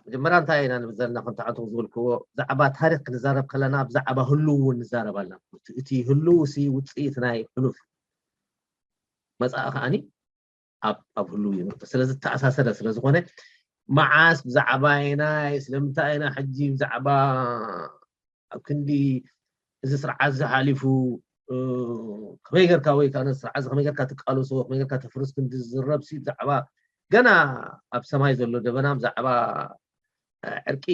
መጀመርያ እንታይ ኢና ንብል ዘለና? ከምቲ ዓንቱ ዝበልክዎ፣ ብዛዕባ ታሪክ ክንዛረብ ከለና ብዛዕባ ህልው እውን ንዛረብ ኣለና። እቲ ህልው ሲ ውፅኢት ናይ ሕሉፍ መፃኢ ከዓኒ ኣብ ኣብ ህልው ይምርኮስ። ስለዚ ዝተኣሳሰረ ስለ ዝኾነ መዓስ፣ ብዛዕባ ኣየናይ፣ ስለምንታይ ኢና ሕጂ ብዛዕባ ኣብ ክንዲ እዚ ስርዓት እዚ ሓሊፉ ከመይ ጌርካ ወይ ከዓ ነዚ ስርዓት እዚ ከመይ ጌርካ ትቃለሶ፣ ከመይ ጌርካ ተፍርስ ክንዲ ዝዝረብ ሲ ብዛዕባ ገና ኣብ ሰማይ ዘሎ ደበና ብዛዕባ ዕርቂ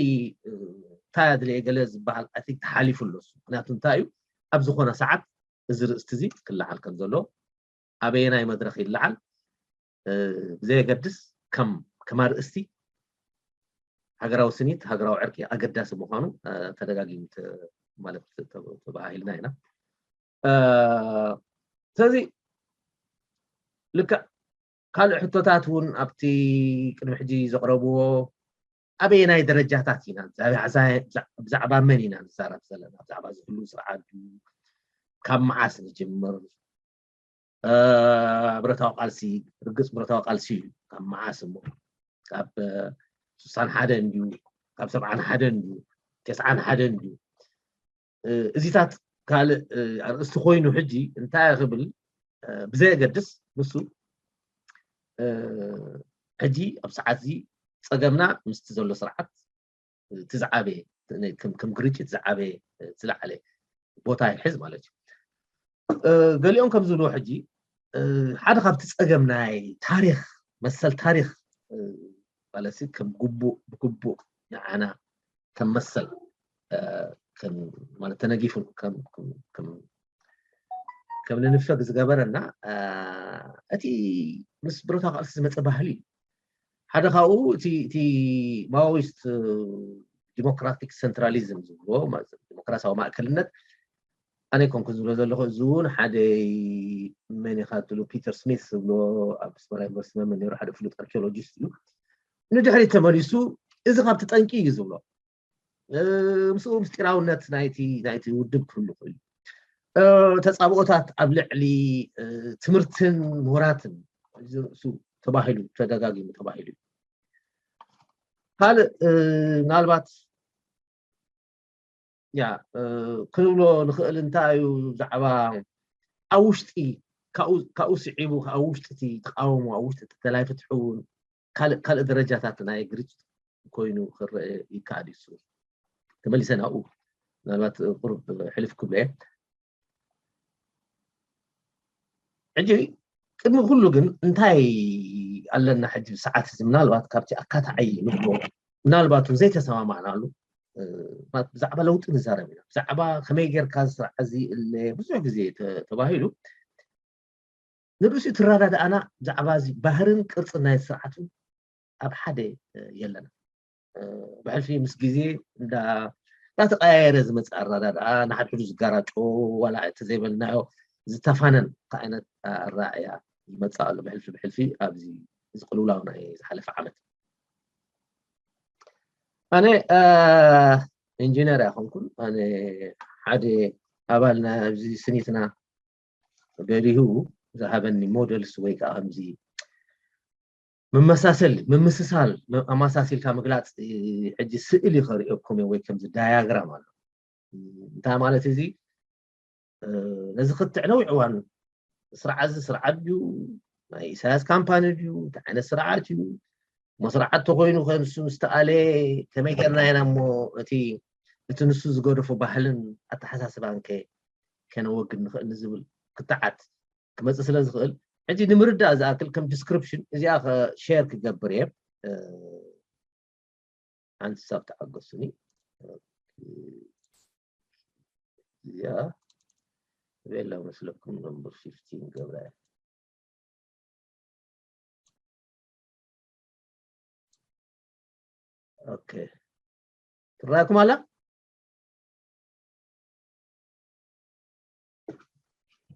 እንታይ ኣድለየ ገለ ዝበሃል ኣይ ቲንክ ተሓሊፉ ኣሎ። ምክንያቱ እንታይ እዩ ኣብ ዝኾነ ሰዓት እዚ ርእስቲ እዚ ክለዓል ከም ዘሎ ኣበየናይ መድረኽ ይለዓል ብዘየገድስ ከም ከም ኣርእስቲ ሃገራዊ ስኒት ሃገራዊ ዕርቂ ኣገዳሲ ምዃኑ ተደጋጊሙ ማለት ተባሂልና ኢና። ስለዚ ልክዕ ካልእ ሕቶታት እውን ኣብቲ ቅድሚ ሕጂ ዘቕረብዎ ኣበየናይ ደረጃታት ኢና ብዛዕባ መን ኢና ንዛረብ ዘለና ብዛዕባ ዝህሉ ስርዓት ካብ መዓስ ንጅምር ብረታዊ ቃልሲ ርግፅ ብረታዊ ቃልሲ እዩ ካብ መዓስ እሞ ካብ ስሳን ሓደን ድዩ ካብ ሰብዓን ሓደን ድዩ ተስዓን ሓደን ድዩ እዚታት ካልእ ኣርእስቲ ኮይኑ ሕጂ እንታይ ክብል ብዘየገድስ ንሱ ሕጂ ኣብ ሰዓት እዚ ፀገምና ምስቲ ዘሎ ስርዓት እቲ ዝዓበየ ከም ግርጭት ዝዓበየ ዝለዓለ ቦታ ይሕዝ ማለት እዩ። ገሊኦም ከም ዝብልዎ ሕጂ ሓደ ካብቲ ፀገም ናይ ታሪክ መሰል ታሪክ ማለት ከም ግቡእ ብግቡእ ንዓና ከም መሰል ማለት ተነጊፉ ከም ንንፈግ ዝገበረና እቲ ምስ ብረታዊ ቃልሲ ዝመፀ ባህሊ እዩ። ሓደ ካብኡ እቲ እቲ ማኦይስት ዲሞክራቲክ ሴንትራሊዝም ዝብልዎ ዲሞክራሲያዊ ማእከልነት ኣነ ኮንኩ ዝብሎ ዘለኹ እዚ እውን ሓደ መን ኢኻ ትብሉ ፒተር ስሚት ዝብሎ ኣብ ኣስመራ ዩኒቨርሲቲ መምህር ነይሩ ሓደ ፍሉጥ ኣርኪኦሎጂስት እዩ። ንድሕሪት ተመሊሱ እዚ ካብቲ ጠንቂ እዩ ዝብሎ ምስኡ ምስጢራውነት ናይቲ ናይቲ ውድብ ክህሉ ክእል ተፃብኦታት ኣብ ልዕሊ ትምህርትን ምሁራትን ርእሱ ተባሂሉ ተደጋጊሙ ተባሂሉ እዩ። ካልእ ምናልባት ያ ክንብሎ ንኽእል እንታይ እዩ ብዛዕባ ኣብ ውሽጢ ካብኡ ስዒቡ ኣብ ውሽጢ እቲ ተቃውሞ ኣብ ውሽጢ እቲ ተላይ ፍትሒ እውን ካልእ ካልእ ደረጃታት ናይ ግርጭት ኮይኑ ክረአ ይከኣል እዩ። ተመሊሰ ናብኡ ምናልባት ቁሩብ ሕልፍ ክብሎ እየ። ሕጂ ቅድሚ ኩሉ ግን እንታይ ኣለና ሕጂ ሰዓት እዚ ምናልባት ካብቲ ኣካታዓይ ንብሎ ምናልባት እውን ዘይተሰማማዕናሉ ብዛዕባ ለውጢ ንዛረብ ኢና ብዛዕባ ከመይ ጌርካ ዝስርዓ እዚ እለ ብዙሕ ግዜ ተባሂሉ ንርእሲኡ ትረዳድኣና ብዛዕባ እዚ ባህርን ቅርፅን ናይ ስርዓቱ ኣብ ሓደ የለና ብሕልፊ ምስ ግዜ እንዳተቀያየረ ዝመፅእ ኣረዳድኣ ንሓድሕዱ ዝጋራጮ ዋላ እቲ ዘይበልናዮ ዝተፋነን ዓይነት ኣረኣእያ ይመፅእ ኣሎ ብሕልፊ ብሕልፊ ኣብዚ እዚ ቅልውላው ናይ ዝሓለፈ ዓመት ኣነ ኢንጂነር ኣይኮንኩን ኣነ ሓደ ኣባል ኣብዚ ስኒትና በሪሁ ዝሃበኒ ሞደልስ ወይ ከዓ ከምዚ መመሳሰል ምምስሳል ኣማሳሲልካ ምግላፅ ሕጂ ስእሊ ከርእየኩም እየ ወይ ከምዚ ዳያግራም ኣሎ እንታይ ማለት እዚ ነዚ ክትዕ ነዊሕ እዋን ስርዓት እዚ ስርዓት ድዩ ናይ ኢሳያስ ካምፓኒ ድዩ እንታይ ዓይነት ስርዓት እዩ እሞ ስርዓት ተኮይኑ ከንሱ ምስተኣለ ከመይ ገርና ኢና እሞ እቲ እቲ ንሱ ዝገደፎ ባህልን ኣተሓሳስባን ከ ከነወግድ ንኽእል ንዝብል ክትዓት ክመፅእ ስለ ዝኽእል፣ ሕጂ ንምርዳእ ዝኣክል ከም ዲስክሪፕሽን እዚኣ ሸር ክገብር እየ። ሓንቲ ሳብ ተዓገሱኒ። እዚኣ ቤላ መስለኩም ነምበር ፊፍቲን ገብራ እያ። ኦኬ፣ ትረኣኩም ኣላ?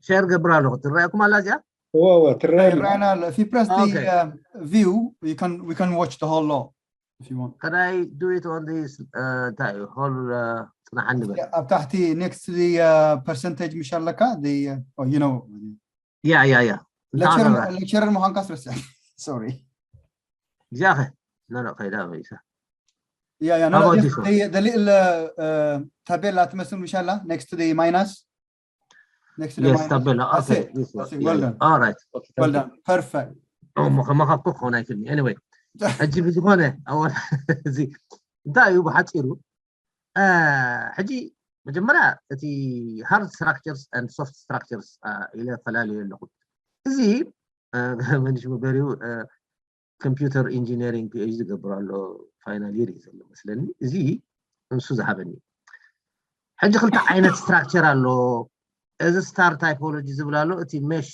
ሸር ገብር ኣለኹ። ትረኣኩም ኣላ እዚኣ? እወ እወ ትረኣየና። ይረኣየና ኣሎ። If you press the Okay. uh, view, you can we can watch the whole law if you want. Can I do it on this? Uh, እንታይ እዩ? ሆል uh, ፅናሓኒ በል። ኣብ ታሕቲ next to the uh, percentage ምሽ ኣለካ? The uh, oh, you know. ያ ያ ያ። Lecturer lecturer ምዃንካ ስረስዕ። Sorry. እዚኣ ኸ? ኖ ኖ፣ ከይዳ መይሳ። Yeah, yeah, no, How no, about just this one? the, the little uh, uh, ታቤላ ትመስል ምሽ ኣላ? Next to the minus. Next to the Yes, minus. ታቤላ። That's Okay, it. this one. That's it. Yeah, Well yeah. done. All right. Okay, thank Well you. Done. Perfect. Oh, መኸ- መኸብኩ ክኸውን ኣይክእልን። Anyway፣ ሕጂ ብዝኾነ ኣወል እዚ እንታይ እዩ ብሓፂሩ? አ፣ ሕጂ መጀመርያ እቲ hard structures and soft structures አ፣ ኢለ ፈላልየ ኣለኹ። እዚ አ፣ መንሽ መበሪው ኮምፒውተር ኢንጂነሪንግ ፒኤችዲ ዝገብር ኣሎ፣ ፋይናል ይር እዩ ዘሎ መስለኒ። እዚ ንሱ ዝሃበኒ። ሕጂ ክልተ ዓይነት ስትራክቸር ኣሎ። እዚ ስታር ታይፖሎጂ ዝብል ኣሎ፣ እቲ ሜሽ፣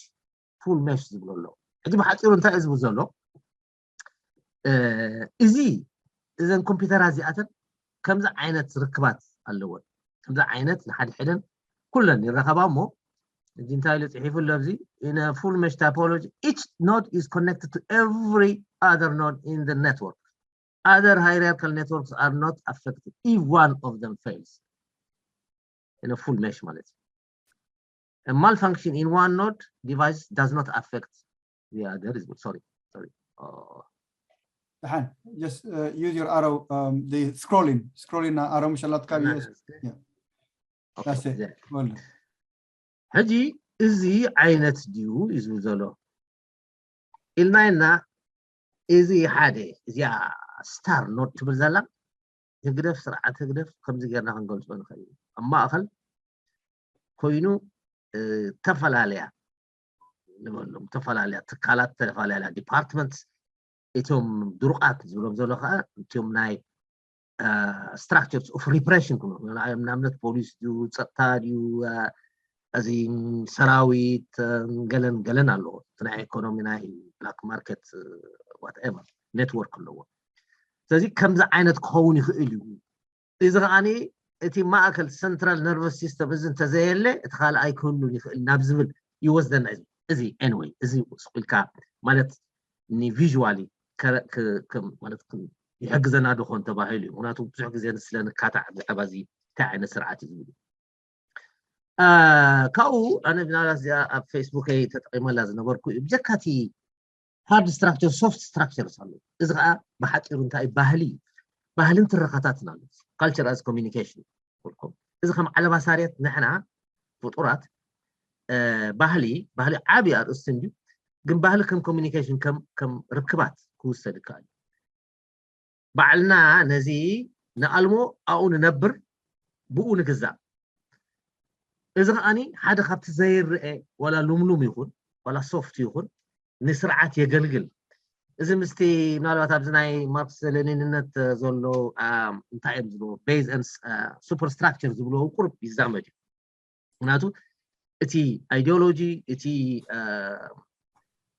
ፉል ሜሽ ዝብሎ ኣሎ። ሕጂ ብሓፂሩ እንታይ እዩ ዝብል ዘሎ? እ፣ እዚ እዘን ኮምፒውተራት እዚኣተን ከምዚ ዓይነት ርክባት ኣለወን። ከምዚ ዓይነት ንሓድሕደን ኩለን ይራኸባ እሞ፣ እዚ እንታይ ኢሉ ፅሒፉ ኣሎ ኣብዚ? In a full mesh topology, each node is connected to every other node in the network. Other hierarchical networks are not affected if one of them fails. In a full mesh ማለት እዩ። A malfunction in one node device does not affect the other. Sorry, sorry. Oh, ደሓን just uh, use your arrow, um, the scrolling scrolling arrow ምሽ ኣላትካ ብየ okay, That's it. there. Well done. ሕጂ እዚ ዓይነት ድዩ እዩ ዝብል ዘሎ ኢልና ኢልና፣ እዚ ሓደ እዚኣ ስታር ኖድ ትብል ዘላ ህግደፍ፣ ስርዓት ህግደፍ ከምዚ ጌርና ክንገልፆ ንኽእል ኢና። ኣብ ማእኸል ኮይኑ እ፣ ተፈላለያ ንበሎም፣ ተፈላለያ ትካላት፣ ተፈላለያ ዲፓርትመንት፣ እቶም ድሩቓት ዝብሎም ዘሎ ከዓ እቶም ናይ ስትራክቸርስ ኦፍ ሪፕሬሽን ክብሎ ንኣብነት ፖሊስ ድዩ፣ ፀጥታ ድዩ፣ እ፣ እዚ ሰራዊት እ፣ ገለን ገለን ኣለዎ። እቲ ናይ ኢኮኖሚ ናይ ብላክ ማርኬት ዋትኤቨር ኔትወርክ ኣለዎ። ስለዚ ከምዚ ዓይነት ክኸውን ይኽእል እዩ። እዚ ከዓኒ እቲ ማእከል ሰንትራል ነርቨስ ሲስተም እዚ እንተዘየለ እቲ ካልኣይ ክህሉን ይኽእል ናብ ዝብል ይወስደና እዩ። እዚ ኤንወይ እዚ ስቕ ኢልካ ማለት ንቪዥዋሊ ማለት ይሕግዘና ዶ ኾን ተባሂሉ እዩ። ምክንያቱ ብዙሕ ግዜ ንስለ ንካታዕ ብዛዕባ እዚ እንታይ ዓይነት ስርዓት እዩ ዝብል እዩ። አ፣ ካብኡ ኣነ ምናልባት እዚኣ ኣብ ፌስቡከይ ተጠቂመላ ዝነበርኩ እዩ። ብጀካ እቲ ሃርድ ስትራክቸር ሶፍት ስትራክቸርስ ኣሎ። እዚ ከዓ ብሓፂሩ እንታይ እዩ? ባህሊ እዩ። ባህልን ትረኻታትን ኣሎ። ካልቸር ኣዝ ኮሚኒኬሽን። እዚ ከም ዓለባ ሳርየት ንሕና ፍጡራት እ፣ ባህሊ ባህሊ ዓብዪ ኣርእስቲ እንድዩ፣ ግን ባህሊ ከም ኮሚኒኬሽን ከም ከም ርክባት ክውሰድ ይከኣል እዩ። ባዕልና ነዚ ንኣልሞ ኣብኡ ንነብር፣ ብኡ ንግዛእ። እዚ ከዓኒ ሓደ ካብቲ ዘይረአ ዋላ ሉምሉም ይኹን ዋላ ሶፍት ይኹን ንስርዓት የገልግል። እዚ ምስቲ ምናልባት ኣብዚ ናይ ማርክስ ሌኒንነት ዘሎ አ፣ እንታይ እዮም ዝብሉ ቤዝ ሱፐርስትራክቸር ዝብልዎ ቁርብ ይዛመድ እዩ። ምክንያቱ እቲ ኣይዲዮሎጂ እቲ አ፣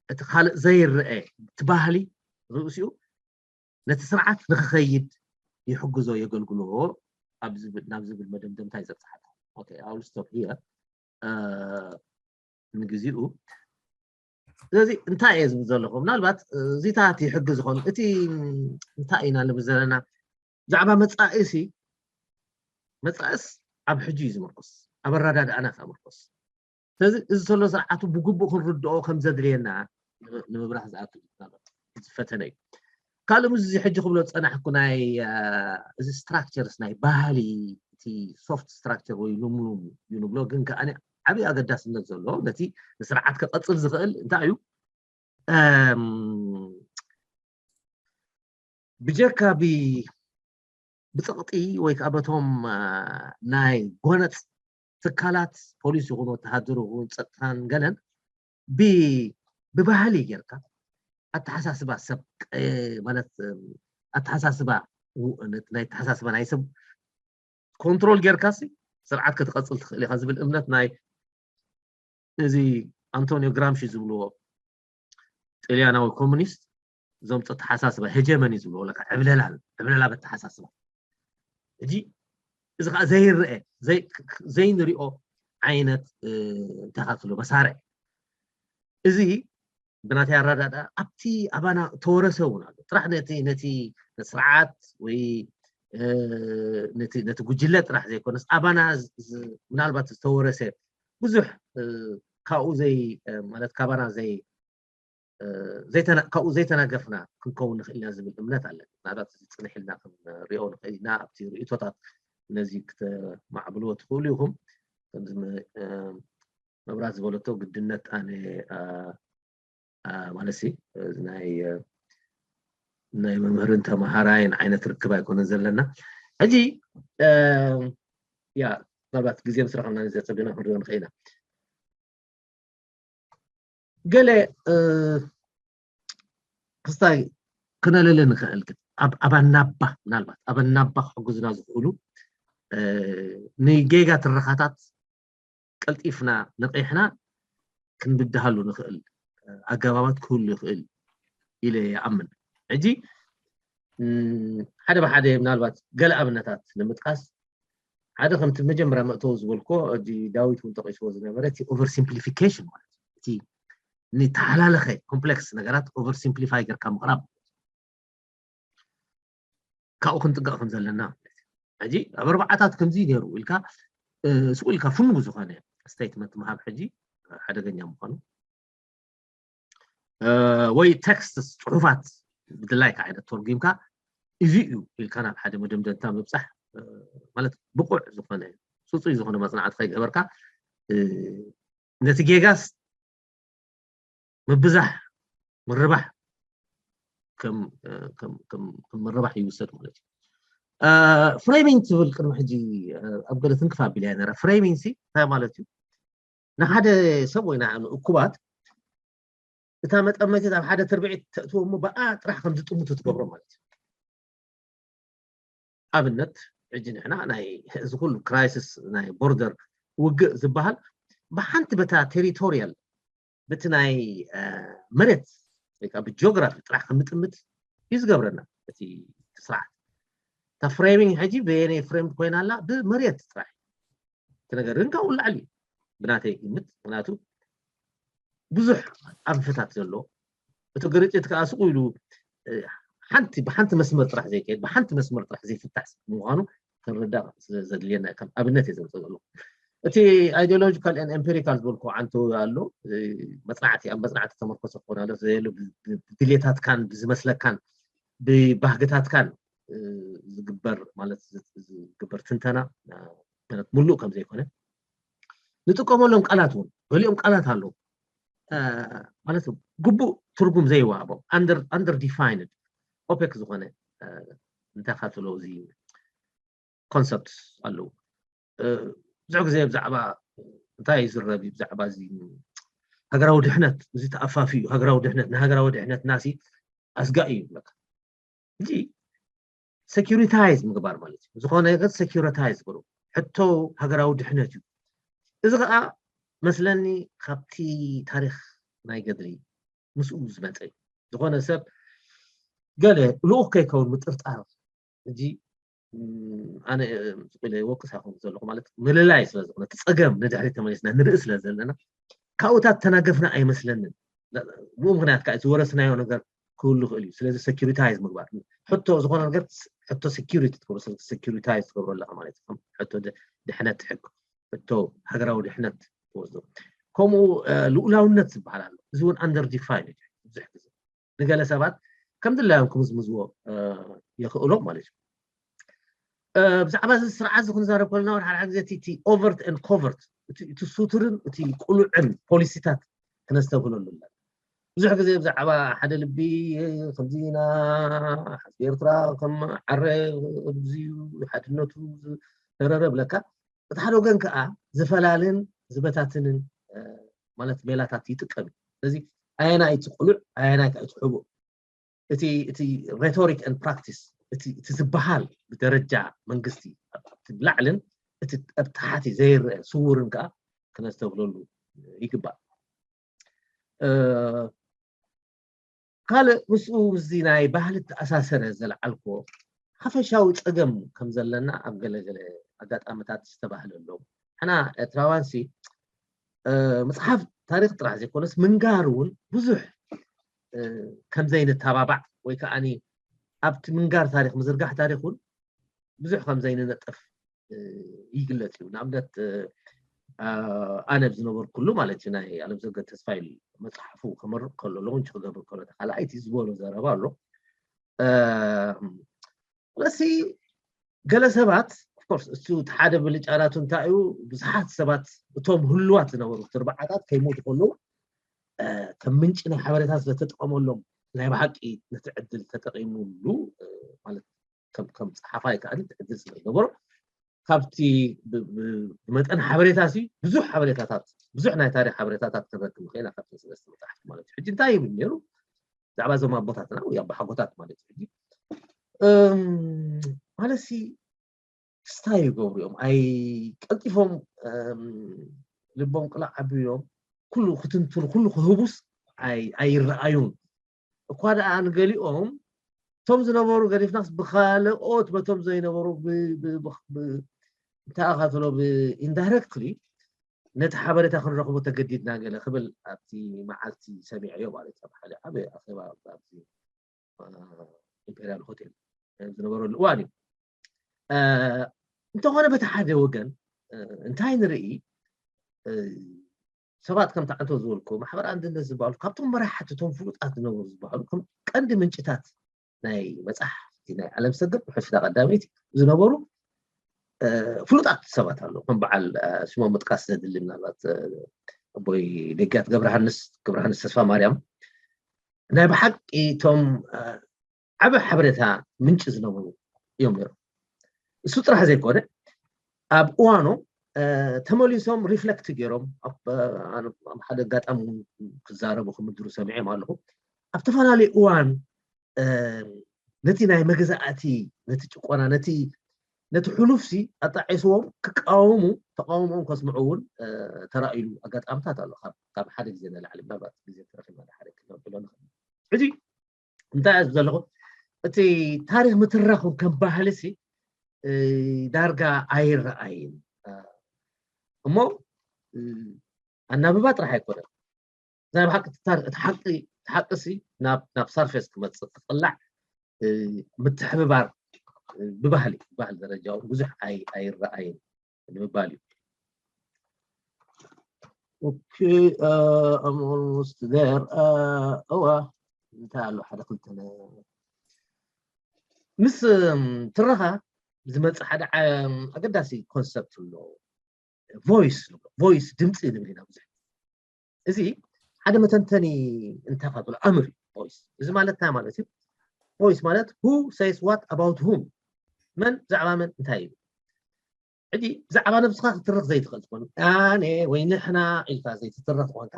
እቲ ካልእ ዘይረአ እቲ ባህሊ ርእሲኡ ነቲ ስርዓት ንክኸይድ ይሕግዞ የገልግሎ ኣብ ዝብል ናብ ዝብል መደምደምታ ይዘብፅሓካ። Okay, I will stop here. አ፣ ንግዚኡ ስለዚ እንታይ እየ ዝብል ዘለኹ ምናልባት እዚታት ይሕግዝ ዝኾኑ እቲ እንታይ ኢና ንብል ዘለና ብዛዕባ መፃኢ ሲ መፃእስ ኣብ ሕጂ እዩ ዝምርኮስ ኣብ ኣረዳድኣና ከ ምርኮስ ስለዚ እዚ ዘሎ ስርዓቱ ብግቡእ ክንርድኦ ከም ዘድልየና ንምብራህ ዝኣክል ዝፈተነ እዩ ካልእ ምስ እዚ ሕጂ ክብሎ ዝፀናሕኩ ናይ እዚ ስትራክቸርስ ናይ ባህሊ እቲ ሶፍት ስትራክቸር ወይ ሉምሉም እዩ ንብሎ ግን ከኣ ዓብዪ ኣገዳስነት ዘሎ ነቲ ንስርዓት ከቐፅል ዝኽእል እንታይ እዩ ብጀካ ብ ብፀቕጢ ወይ ከዓ በቶም ናይ ጎነፅ ትካላት ፖሊስ ይኹን ወተሃደር ይኹን ፀጥታን ገለን ብባህሊ ጌርካ ኣተሓሳስባ ሰብ ማለት ኣተሓሳስባ ናይ ኣተሓሳስባ ናይ ሰብ ኮንትሮል ጌርካሲ ስርዓት ክትቐፅል ትኽእል ኢኻ ዝብል እምነት ናይ እዚ ኣንቶኒዮ ግራምሺ ዝብልዎ ጥልያናዊ ኮሙኒስት ዘምፆ ኣተሓሳስባ ሄጀመኒ ዝብልዎ ለካ ዕብለላ ዕብለላ በተሓሳስባ እጂ እዚ ከዓ ዘይረአ ዘይንሪኦ ዓይነት እንታይ ክትብሎ መሳርዕ እዚ ብናተይ ኣረዳድኣ ኣብቲ ኣባና ተወረሰ እውን ኣሎ ጥራሕ ነቲ ነቲ ስርዓት ወይ ነቲ ጉጅለ ጥራሕ ዘይኮነስ ኣባና ምናልባት ዝተወረሰ ብዙሕ ካብኡ ዘይ ማለት ካባና ዘይ ካብኡ ዘይተናገፍና ክንከውን ንኽእል ኢና ዝብል እምነት ኣለ። ምናልባት እዚ ፅንሕ ኢልና ክንሪኦ ንኽእል ኢና ኣብቲ ርእቶታት ነዚ ክተማዕብልዎ ትኽእሉ ኢኹም። ከምዚ መብራት ዝበለቶ ግድነት ኣነ ማለት ሲ ናይ ናይ መምህርን ተምሃራይን ዓይነት ርክብ ኣይኮነን ዘለና ሕጂ ያ ምናልባት ግዜ ምስ ረኸብና ዘፀግና ክንሪኦ ንኽእል ኢና። ገለ ክስታይ ክነለለ ንኽእል ግን ኣብ ኣባናባ ምናልባት ኣበናባ ክሕግዙና ዝኽእሉ ንጌጋ ትረኻታት ቀልጢፍና ነቒሕና ክንብድሃሉ ንኽእል ኣገባባት ክህሉ ይኽእል ኢለ ይኣምን። ሕጂ ሓደ ብሓደ ምናልባት ገለ ኣብነታት ንምጥቃስ ሓደ ከምቲ መጀመርያ መእተዊ ዝበልኮ ዳዊት እውን ጠቂስዎ ዝነበረ እቲ ኦቨር ሲምፕሊፊኬሽን ማለት እቲ ንተሓላለኸ ኮምፕሌክስ ነገራት ኦቨር ሲምፕሊፋይ ጌርካ ምቕራብ ካብኡ ክንጥንቀቕ ከም ዘለና ሕጂ ኣብ ኣርባዓታት ከምዚ ነይሩ ኢልካ ስቁ ኢልካ ፍኑው ዝኾነ ስቴትመንት ምሃብ ሕጂ ሓደገኛ ምዃኑ ወይ ቴክስት ፅሑፋት ብድላይካ ዓይነት ተርጉምካ እዚ እዩ ኢልካ ናብ ሓደ መደምደምታ ምብፃሕ ማለት ብቑዕ ዝኾነ ፅፁይ ዝኾነ መፅናዕቲ ከይገበርካ ነቲ ጌጋስ ምብዛሕ ምርባሕ ከም ምርባሕ ይውሰድ ማለት እዩ። ፍሬሚንግ ትብል ቅድሚ ሕጂ ኣብ ገለ ትንክፍ ኣቢላ እያ ነራ። ፍሬሚንግ ሲ እንታይ ማለት እዩ? ንሓደ ሰብ ወይ ንእኩባት እታ መጠመቲት ኣብ ሓደ ትርብዒት ተእትዎ እሞ ብኣ ጥራሕ ከም ዝጥምቱ ትገብሮ ማለት እዩ። ኣብነት ሕጂ ንሕና ናይ እዚ ኩሉ ክራይሲስ ናይ ቦርደር ውግእ ዝበሃል ብሓንቲ በታ ቴሪቶሪያል በቲ ናይ መሬት ወይ ከዓ ብጂኦግራፊ ጥራሕ ከምጥምት እዩ ዝገብረና እቲ ስርዓት። እታ ፍሬሚንግ ሕጂ በየነይ ፍሬምድ ኮይና ኣላ ብመሬት ጥራሕ እቲ ነገር ግን ካብኡ ላዕሊ እዩ ብናተይ ግምት ምክንያቱ ብዙሕ ኣንፈታት ዘሎ እቲ ግርጭት ከዓ ስቁ ኢሉ ሓንቲ ብሓንቲ መስመር ጥራሕ ዘይከድ ብሓንቲ መስመር ጥራሕ ዘይፍታሕ ምኳኑ ክንርዳእ ዘድልየና ከም ኣብነት እየ ዘምፅእ ዘለኩ እቲ ኣይዲዮሎጂካል ኤምፒሪካል ዝበልኩ ዓንተዊ ኣሎ መፅናዕቲ ኣብ መፅናዕቲ ተመርኮሰ ክኾን ኣሎ ዘየሉ ብድሌታትካን ብዝመስለካን ብባህግታትካን ዝግበር ማለት ዝግበር ትንተና ማለት ሙሉእ ከም ዘይኮነ ንጥቀመሎም ቃላት እውን ገሊኦም ቃላት ኣለዉ ማለት ግቡእ ትርጉም ዘይወሃቦም under defined opaque ዝኾነ እንታይ ካትሎ እዚ ኮንሰፕት ኣለዉ ብዙሕ ግዜ ብዛዕባ እንታይ ይዝረብ ብዛዕባ እዚ ሃገራዊ ድሕነት እዚ ተኣፋፊ እዩ ሃገራዊ ድሕነት ንሃገራዊ ድሕነት ናሲ ኣስጋእ እዩ ይብለካ እዚ ሴኪሪታይዝ ምግባር ማለት እዩ ዝኾነ ነገር ሴኪሪታይዝ ግሩ ሕቶ ሃገራዊ ድሕነት እዩ እዚ ከዓ መስለኒ ካብቲ ታሪክ ናይ ገድሊ ምስኡ ዝመፀ እዩ ዝኾነ ሰብ ገለ ልኡክ ከይከውን ምጥርጣር እዚ ኣነ ወቅስ ኣይኮን ዘለኹ ማለት ምልላይ ስለ ዝኾነ እቲ ፀገም ንድሕሪ ተመሊስና ንርኢ ስለ ዘለና ካብኡታት ተናገፍና ኣይመስለንን ብኡ ምክንያት ከዓ ዝወረስናዮ ነገር ክህሉ ይኽእል እዩ ስለዚ ሴኪሪታይዝ ምግባር ሕቶ ዝኾነ ነገር ሕቶ ሴኪሪቲ ትገብሮ ሴኪሪታይዝ ትገብሮ ኣለካ ማለት እዩ ሕቶ ድሕነት ትሕግ ሕቶ ሃገራዊ ድሕነት ትወስዶ ከምኡ ልኡላውነት ዝበሃል ኣሎ እዚ እውን under defined ብዙሕ ግዜ ንገለ ሰባት ከም ድላዮም ክምዝምዝዎ የኽእሎም ማለት እዩ ብዛዕባ እዚ ስርዓት እዚ ክንዛረብ ከለና ወደ ሓደ ግዜ እቲ overt and covert እቲ ሱቱርን እቲ ቁሉዕን ፖሊሲታት ክነስተብህለሉ ኣለና ብዙሕ ግዜ ብዛዕባ ሓደ ልቢ ከምዚ ኢና፣ ህዝቢ ኤርትራ ከም ዓረ፣ ከምዚ እዩ፣ ሓድነቱ ተረረ ብለካ። እቲ ሓደ ወገን ከዓ ዝፈላልን ዝበታትንን ማለት ሜላታት ይጥቀም እዩ። ስለዚ ኣየናይ እቲ ቅሉዕ ኣየናይ እቲ ሕቡእ፣ እቲ rhetoric and practice፣ እቲ ዝበሃል ብደረጃ መንግስቲ ኣብቲ ላዕልን እቲ ኣብ ታሕቲ ዘይረአ ስውርን ከዓ ክነስተብለሉ ይግባእ። ካልእ ምስኡ ምስዚ ናይ ባህሊ ተኣሳሰረ ዘልዓልኮ ሓፈሻዊ ፀገም ከም ዘለና ኣብ ገለገለ ኣጋጣሚታት ዝተባህለሎም ሓና ኤርትራውያን ሲ መፅሓፍ ታሪክ ጥራሕ ዘይኮነስ ምንጋር እውን ብዙሕ ከም ዘይንተባባዕ ወይ ከዓ ኣብቲ ምንጋር ታሪክ ምዝርጋሕ ታሪክ እውን ብዙሕ ከም ዘይንነጥፍ ይግለፅ እዩ። ንኣብነት ኣነ ዝነበርኩሉ ማለት እዩ ናይ ኣለምሰገድ ተስፋይ መፅሓፉ ክመርቕ ከሎ ሎንች ክገብር ከሎ ካልኣይቲ ዝበሎ ዘረባ ኣሎ። ስለዚ ገለ ሰባት ኦፍኮርስ እሱ እቲ ሓደ ብልጫ ናቱ እንታይ እዩ፣ ብዙሓት ሰባት እቶም ህሉዋት ዝነበሩ ትርባዓታት ከይሞቱ ከለዉ ከም ምንጪ ናይ ሓበሬታ ስለተጠቐመሎም ናይ ብሓቂ ነቲ ዕድል ተጠቒሙሉ ማለት ከም ከም ጸሓፋይ ከኣ ዕድል ስለ ዝነበሮ ካብቲ ብመጠን ሓበሬታ ሲ ብዙሕ ሓበሬታታት ብዙሕ ናይ ታሪክ ሓበሬታታት ክንረክብ ንኽእል ኢና ካብቲ ሰለስተ መጽሓፍቲ ማለት እዩ። ሕጂ እንታይ ይብል ነይሩ ብዛዕባ እዞም ኣቦታትና ወይ ኣቦሓጎታት ማለት እዩ። ሕጂ ማለት ሲ ክስታይ ይገብሩ እዮም። ኣይ ቀልጢፎም ልቦም ቅላዕ ኣቢሎም ኩሉ ክትንትኑ ኩሉ ክህቡስ ኣይረኣዩን። እኳ ደኣ ንገሊኦም እቶም ዝነበሩ ገዲፍናስ ብኻልኦት በቶም ዘይነበሩ እንታይ ኣኻትሎ ብኢንዳይረክትሊ ነቲ ሓበሬታ ክንረኽቦ ተገዲድና ገለ ክብል ኣብቲ መዓልቲ ሰሚዐዮ ማለት እዩ። ሓደ ዓበ ኣኼባ ኣብዚ ኢምፔርያል ሆቴል ዝነበረሉ እዋን እዩ። እንተኾነ በቲ ሓደ ወገን እንታይ ንርኢ ሰባት ከም ተዓንቶ ዝበልኩ ማሕበር ኣንድነት ዝበሃሉ ካብቶም መራሕቲ እቶም ፍሉጣት ዝነበሩ ዝበሃሉ ከም ቀንዲ ምንጭታት ናይ መፅሓፍቲ ናይ ዓለም ሰገድ ውሕፍታ ቀዳመይቲ ዝነበሩ ፍሉጣት ሰባት ኣለዉ። ከም በዓል ስሞም ምጥቃስ ዘድሊ ምናልባት ኣቦይ ደጊያት ገብረሃንስ ገብረሃንስ ተስፋ ማርያም ናይ ብሓቂ እቶም ዓበ ሓበሬታ ምንጪ ዝነበሩ እዮም ነይሮም። እሱ ጥራሕ ዘይኮነ ኣብ እዋኖም ተመሊሶም ሪፍለክት ገይሮም ኣብ ሓደ ኣጋጣሚ ክዛረቡ ክምድሩ ሰሚዐም ኣለኹ። ኣብ ተፈላለዩ እዋን ነቲ ናይ መግዛእቲ ነቲ ጭቆና ነቲ ነቲ ሕሉፍሲ ኣጣዒስዎም ክቃወሙ ተቃውሞኦም ከስምዑ እውን ተራእይሉ ኣጋጣምታት ኣሎ። ካብ ሓደ ግዜ ንላዕሊ ምናልባት ግዜ ተረኺብና ድሓደ ክንነብሎ ንኽእል። ሕጂ እንታይ እያ ዘለኹ እቲ ታሪክ ምትራኽ ከም ባህልሲ ዳርጋ ኣይረኣይን እሞ ኣናብባ ጥራሕ ኣይኮነን ናይ ብሓቂ እቲ ሓቂ ሲ ናብ ሳርፌስ ክመፅእ ክቅላዕ ምትሕብባር ብባህሊ ባህል ደረጃ ብዙሕ ኣይረኣይን ንምባል እዩ። Okay, uh, I'm almost there. Uh, እዋ እንታይ ኣሎ ሓደ ክልተ ምስ ትረኻ ዝመፅእ ሓደ ኣገዳሲ ኮንሰፕት ኣሎ። ቮይስ ቮይስ ድምፂ ንብል ኢና ብዙሕ እዚ ሓደ መተንተኒ እንታይ ካብሎ ኣምር ቮይስ እዚ ማለት እንታይ ማለት እዩ? ቮይስ ማለት who says what about whom መን ብዛዕባ መን እንታይ እዩ? ሕጂ ብዛዕባ ነብስኻ ክትርኽ ዘይትኽእል ትኾን ኣነ ወይ ንሕና ኢልካ ዘይትትርኽ ትኾንካ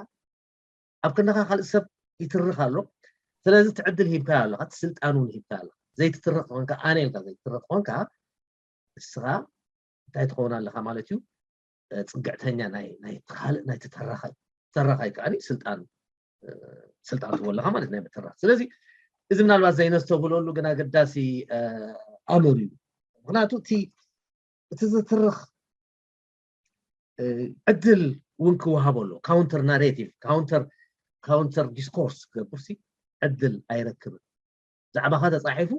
ኣብ ክንድኻ ካልእ ሰብ ይትርኽ ኣሎ። ስለዚ ትዕድል ሂብካ ኣለካ ስልጣን እውን ሂብካ ኣለካ ዘይትትርኽ ትኾንካ ኣነ ኢልካ ዘይትትርኽ ትኾንካ እስኻ እንታይ ትኸውን ኣለኻ ማለት እዩ? ፅግዕተኛ ናይ ናይ ካልእ ናይ ተተራኻይ ተራኻይ ከዓ ስልጣን ስልጣን ትህቦ ኣለኻ ማለት ናይ ምትራኽ። ስለዚ እዚ ምናልባት ዘይነስተብህለሉ ግን ኣገዳሲ ኣምር እዩ። ምክንያቱ እቲ እቲ ዝትርኽ ዕድል እውን ክወሃቦ ኣሎ። ካውንተር ናሬቲቭ ካውንተር ካውንተር ዲስኮርስ ክገብር ሲ ዕድል ኣይረክብን። ዛዕባኻ ተፃሒፉ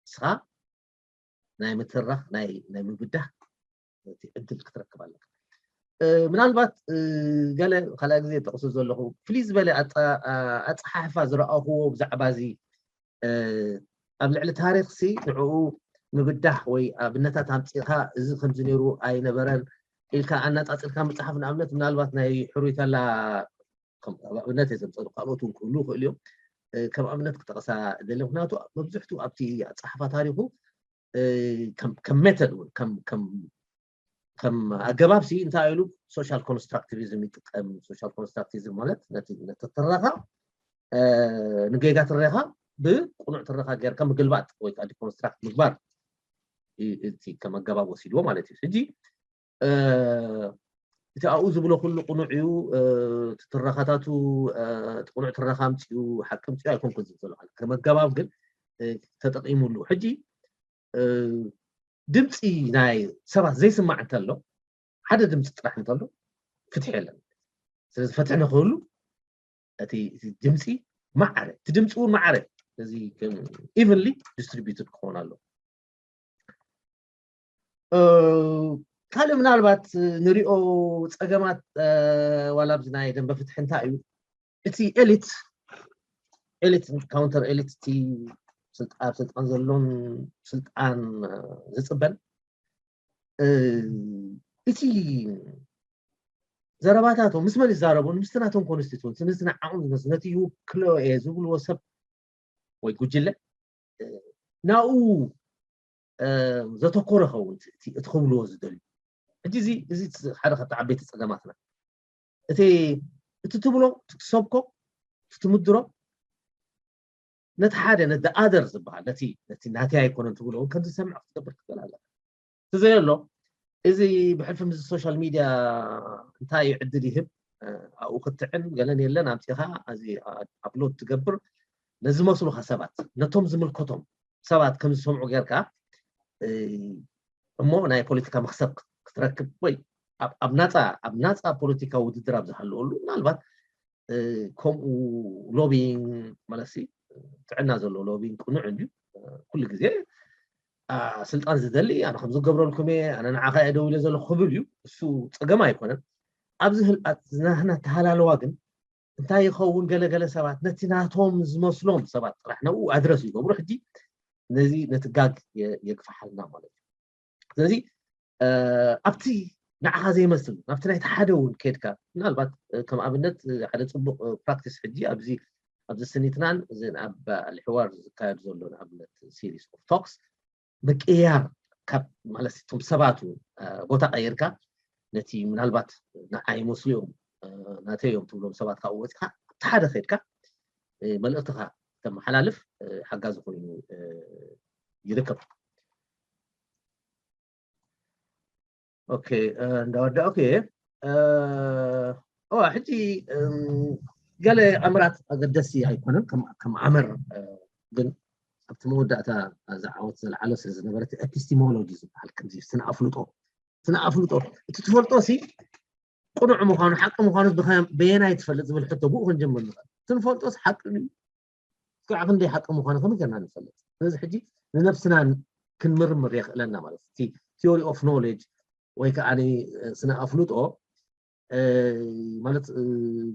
ንስኻ ናይ ምትራኽ ናይ ናይ ምብዳህ እቲ ዕድል ክትረክብ ኣለካ። ምናልባት ገለ ካልኣ ግዜ ጠቕሱ ዘለኹ ፍልይ ዝበለ ኣፀሓሕፋ ዝረኣኹዎ ብዛዕባ እዚ ኣብ ልዕሊ ታሪክ ሲ ንዕኡ ምብዳህ ወይ ኣብነታት ኣምፂእካ እዚ ከምዚ ነይሩ ኣይነበረን ኢልካ ኣነፃፂርካ ምፅሓፍ ንኣብነት ምናልባት ናይ ሕሩይ ተላ ከም ኣብነት እየ ዘምፀሉ፣ ካልኦት እውን ክህሉ ይኽእሉ እዮም። ከም ኣብነት ክጠቕሳ ደለ፣ ምክንያቱ መብዝሕቱ ኣብቲ ኣፀሓሕፋ ታሪኹ ከም ሜተድ እውን ከም ኣገባብ ሲ እንታይ ኢሉ ሶሻል ኮንስትራክቲቪዝም ይጥቀም። ሶሻል ኮንስትራክቲቪዝም ማለት ነቲ ትረኻ፣ ንጌጋ ትረኻ ብቁኑዕ ትረኻ ጌርካ ምግልባጥ ወይ ከዓ ዲኮንስትራክት ምግባር እቲ ከም ኣገባብ ወሲድዎ ማለት እዩ። ሕጂ እቲ ኣብኡ ዝብሎ ኩሉ ቁኑዕ እዩ። ትረኻታቱ ቁኑዕ ትረኻ ኣምፅኡ ሓቂ ኣምፅኡ ኣይኮንኩን ዝብል ዘሎ፣ ከም ኣገባብ ግን ተጠቂሙሉ። ሕጂ ድምፂ ናይ ሰባት ዘይስማዕ እንተሎ፣ ሓደ ድምፂ ጥራሕ እንተሎ ፍትሒ የለን። ስለዚ ፍትሒ ንክህሉ እቲ ድምፂ ማዕረ፣ እቲ ድምፂ እውን ማዕረ እዚ ኢቨንሊ ዲስትሪቢዩትድ ክኸውን ኣሎ። ካልእ ምናልባት ንሪኦ ፀገማት ዋላ ኣብዚ ናይ ደንበ ፍትሒ እንታይ እዩ? እቲ ኤሊት ኤሊት ካውንተር ኤሊት እቲ ኣብ ስልጣን ዘሎን ስልጣን ዝፅበን እቲ ዘረባታቶም ምስ መን ይዛረቡ? ምስቲ ናቶም ኮንስቲቱንስ፣ ምስቲ ንዓኦም ዝመስል፣ ነቲ ይውክሎ እየ ዝብልዎ ሰብ ወይ ጉጅለ ናኡ ዘተኮረ ኸውን እቲ ክብልዎ ዝደልዩ። ሕጂ እዚ ሓደ ካብቲ ዓበይቲ ፀገማትና እቲ እቲ ትብሎ እቲ ትሰብኮ እቲ ትምድሮ ነቲ ሓደ ነቲ ኣደር ዝበሃል ነቲ ነቲ ናተይ ኣይኮነን ትብሎ እውን ከም ዝሰምዕ ክትገብር ክትኽእል ኣለካ። እቲ ዘየሎ እዚ ብሕልፊ ምስ ሶሻል ሚድያ እንታይ እዩ ዕድል ይህብ ኣብኡ ክትዕን ገለን የለን ኣምፂኻ እዚ ኣፕሎድ ትገብር ነዝመስሉኻ ሰባት ነቶም ዝምልከቶም ሰባት ከም ዝሰምዑ ጌርካ እሞ ናይ ፖለቲካ መክሰብ ክትረክብ ወይ ኣብ ናፃ ኣብ ናፃ ፖለቲካዊ ውድድር ኣብ ዝሃለወሉ ምናልባት ከምኡ ሎቢንግ ማለት ጥዕና ዘለዎ ሎቢንግ ቅኑዕ እንድዩ። ኩሉ ግዜ ስልጣን ዝደሊ ኣነ ከም ዝገብረልኩም እየ ኣነ ንዓኻ እየ ደው ኢለ ዘለኹ ክብል እዩ። እሱ ፀገም ኣይኮነን። ኣብዚ ህልኣት ዝናህና ተሃላለዋ ግን እንታይ ይኸውን? ገለገለ ሰባት ነቲ ናቶም ዝመስሎም ሰባት ጥራሕ ነብኡ ኣድረስ ይገብሩ። ሕጂ ነዚ ነቲ ጋግ የግፋሓልና ማለት እዩ። ስለዚ ኣብቲ ንዓኻ ዘይመስል ናብቲ ናይቲ ሓደ እውን ከድካ ምናልባት ከም ኣብነት ሓደ ፅቡቅ ፕራክቲስ ሕጂ ኣብዚ ኣብዚ ስኒትናን እዚን ኣብ ልሕዋር ዝካየድ ዘሎ ንኣብነት ሲሪስ ኦፍ ቶክስ ምቅያር ካብ ማለት እቶም ሰባቱ ቦታ ቀይርካ ነቲ ምናልባት ንዓይ መስልዮም ናተይ እዮም ትብሎም ሰባት ካብኡ ወፂኻ ኣብቲ ሓደ ከድካ መልእኽትኻ ተመሓላልፍ ሓጋዚ ኮይኑ ይርከብ። ኦኬ እንዳወዳእኩ እየ። እዋ ሕጂ ገለ ኣምራት ኣገደሲ ኣይኮነን ከም ኣምር ግን ኣብቲ መወዳእታ ዝዓወት ዘልዓሎ ስለ ዝነበረ እቲ ኤፒስቲሞሎጂ ዝበሃል ከምዚ ስነ ኣፍልጦ ስነ ኣፍልጦ እቲ ትፈልጦ ሲ ቅኑዕ ምዃኑ ሓቂ ምዃኑ በየናይ ትፈልጥ ዝብል ሕቶ ብኡ ክንጀምር ንኽእል። እቲ ንፈልጦስ ሓቂ ድዩ? እስካዕ ክንደይ ሓቂ ምዃኑ ከመይ ጌርና ንፈልጥ? ስለዚ ሕጂ ንነብስና ክንምርምር የኽእለና ማለት እቲ ቲዮሪ ኦፍ ኖሌጅ ወይ ከዓ ስነ ኣፍልጦ ማለት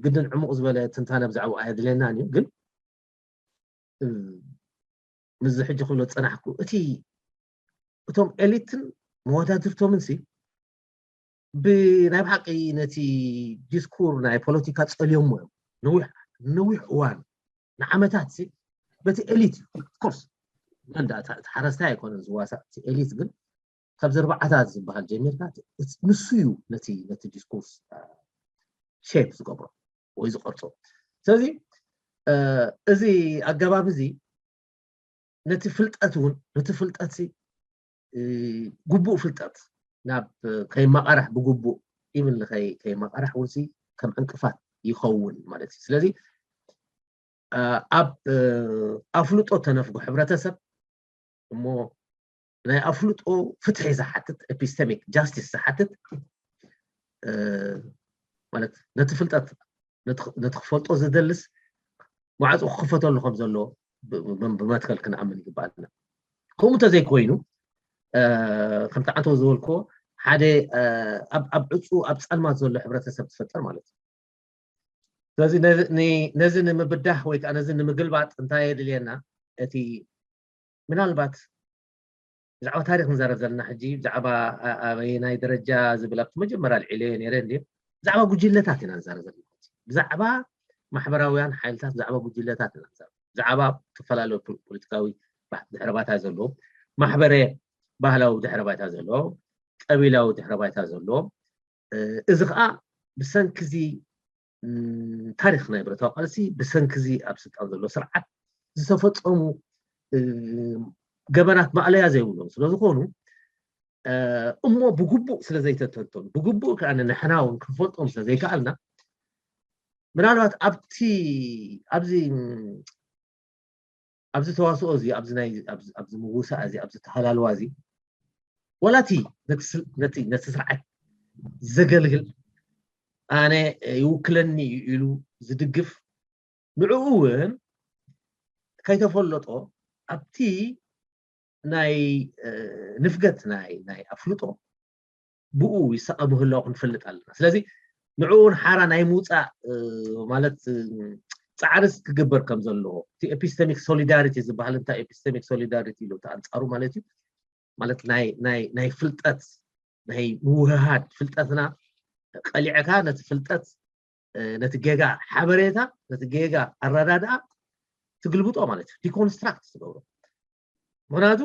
ግድን ዕሙቕ ዝበለ ትንታነ ብዛዕባኡ ኣየድልየናን እዩ። ግን ምስዚ ሕጂ ክብሎ ዝፀናሕኩ እቲ እቶም ኤሊትን መወዳድርቶምን ሲ ብናይ ብሓቂ ነቲ ዲስኩር ናይ ፖለቲካ ፀልዮሞ እዮም። ነዊሕ ነዊሕ እዋን ንዓመታት ሲ በቲ ኤሊት እዩ። ኦፍኮርስ መን ዳ እቲ ሓረስታይ ኣይኮነን ዝዋሳእ እቲ ኤሊት ግን ካብ ዘርባዓታት ዝበሃል ጀሚርካ ንሱ እዩ ነቲ ነቲ ዲስኩርስ ሼፕ ዝገብሮ ወይ ዝቐርፆ። ስለዚ እዚ ኣገባብ እዚ ነቲ ፍልጠት እውን ነቲ ፍልጠት ግቡእ ፍልጠት ናብ ከይማቐራሕ ብግቡእ ኢቭን ከይማቐራሕ እውን ከም ዕንቅፋት ይኸውን ማለት እዩ። ስለዚ ኣብ ኣፍልጦ ተነፍጎ ሕብረተሰብ እሞ ናይ ኣፍልጦ ፍትሒ ዝሓትት ኤፒስተሚክ ጃስቲስ ዝሓትት ማለት ነቲ ፍልጠት ነቲ ክፈልጦ ዝደልስ ማዕፆ ክኽፈተሉ ከም ዘሎ ብመትከል ክንኣምን ይግባኣልና። ከምኡ እንተዘይኮይኑ ከምቲ ዓንተው ዝበልክዎ ሓደ ኣብ ዕፁ ኣብ ፀልማት ዘሎ ሕብረተሰብ ትፈጠር ማለት እዩ። ስለዚ ነዚ ንምብዳህ ወይ ከዓ ነዚ ንምግልባጥ እንታይ የድልየና? እቲ ምናልባት ብዛዕባ ታሪክ ንዛረብ ዘለና ሕጂ ብዛዕባ ኣበየናይ ደረጃ ዝብል ኣብቲ መጀመርያ ኣልዒለዮ ነይረ እንድየ። ብዛዕባ ጉጅለታት ኢና ንዛረብ ዘለና። ብዛዕባ ማሕበራውያን ሓይልታት፣ ብዛዕባ ጉጅለታት ኢና ንዛረብ። ብዛዕባ ዝተፈላለዩ ፖ- ፖለቲካዊ ባህ- ድሕረ ባይታ ዘለዎም፣ ማሕበረ ባህላዊ ድሕረ ባይታ ዘለዎም፣ ቀቢላዊ ድሕረ ባይታ ዘለዎም፣ እ፣ እዚ ከዓ ብሰንኪ እዚ ም፣ ታሪኽ ናይ ብረታዊ ቃልሲ፣ ብሰንኪ እዚ ኣብ ስልጣን ዘሎ ስርዓት ዝተፈጸሙ፣ እ፣ ገበናት ማእለያ ዘይብሎም ስለ ዝኾኑ፣ እ፣ እሞ ብግቡእ ስለ ዘይተተንተኑ፣ ብግቡእ ከዓ ንሕና እውን ክንፈልጦም ስለ ዘይከኣልና፣ ምናልባት ኣብቲ ኣብዚ ኣብዚ ተዋስኦ እዚ ኣብዚ ናይ ኣብዚ ኣብዚ ምውሳእ እዚ ኣብዚ ተሃላልዋ እዚ፣ ወላ እቲ ነቲ ስል- ነቲ ነቲ ስርዓት ዘገልግል፣ ኣነ ይውክለኒ እዩ ኢሉ ዝድግፍ፣ ንዕኡ እውን ከይተፈለጦ ኣብቲ ናይ እ፣ ንፍገት ናይ ናይ ኣፍልጦ ብኡ ይሳቐ ምህላው ክንፈልጥ ኣለና። ስለዚ ንዕኡ እውን ሓራ ናይ ምውፃእ እ፣ ማለት እ፣ ፃዕርስ ክግበር ከም ዘለዎ፣ እቲ ኤፒስተሚክ ሶሊዳሪቲ ዝበሃል፣ እንታይ ኤፒስተሚክ ሶሊዳሪቲ ኢሉ እቲ ኣንፃሩ ማለት እዩ፣ ማለት ናይ ናይ ናይ ፍልጠት ናይ ምውህሃድ፣ ፍልጠትና ቀሊዕካ ነቲ ፍልጠት እ፣ ነቲ ጌጋ ሓበሬታ፣ ነቲ ጌጋ ኣረዳድኣ ትግልብጦ ማለት እዩ፣ ዲኮንስትራክት ትገብሮ። ምክንያቱ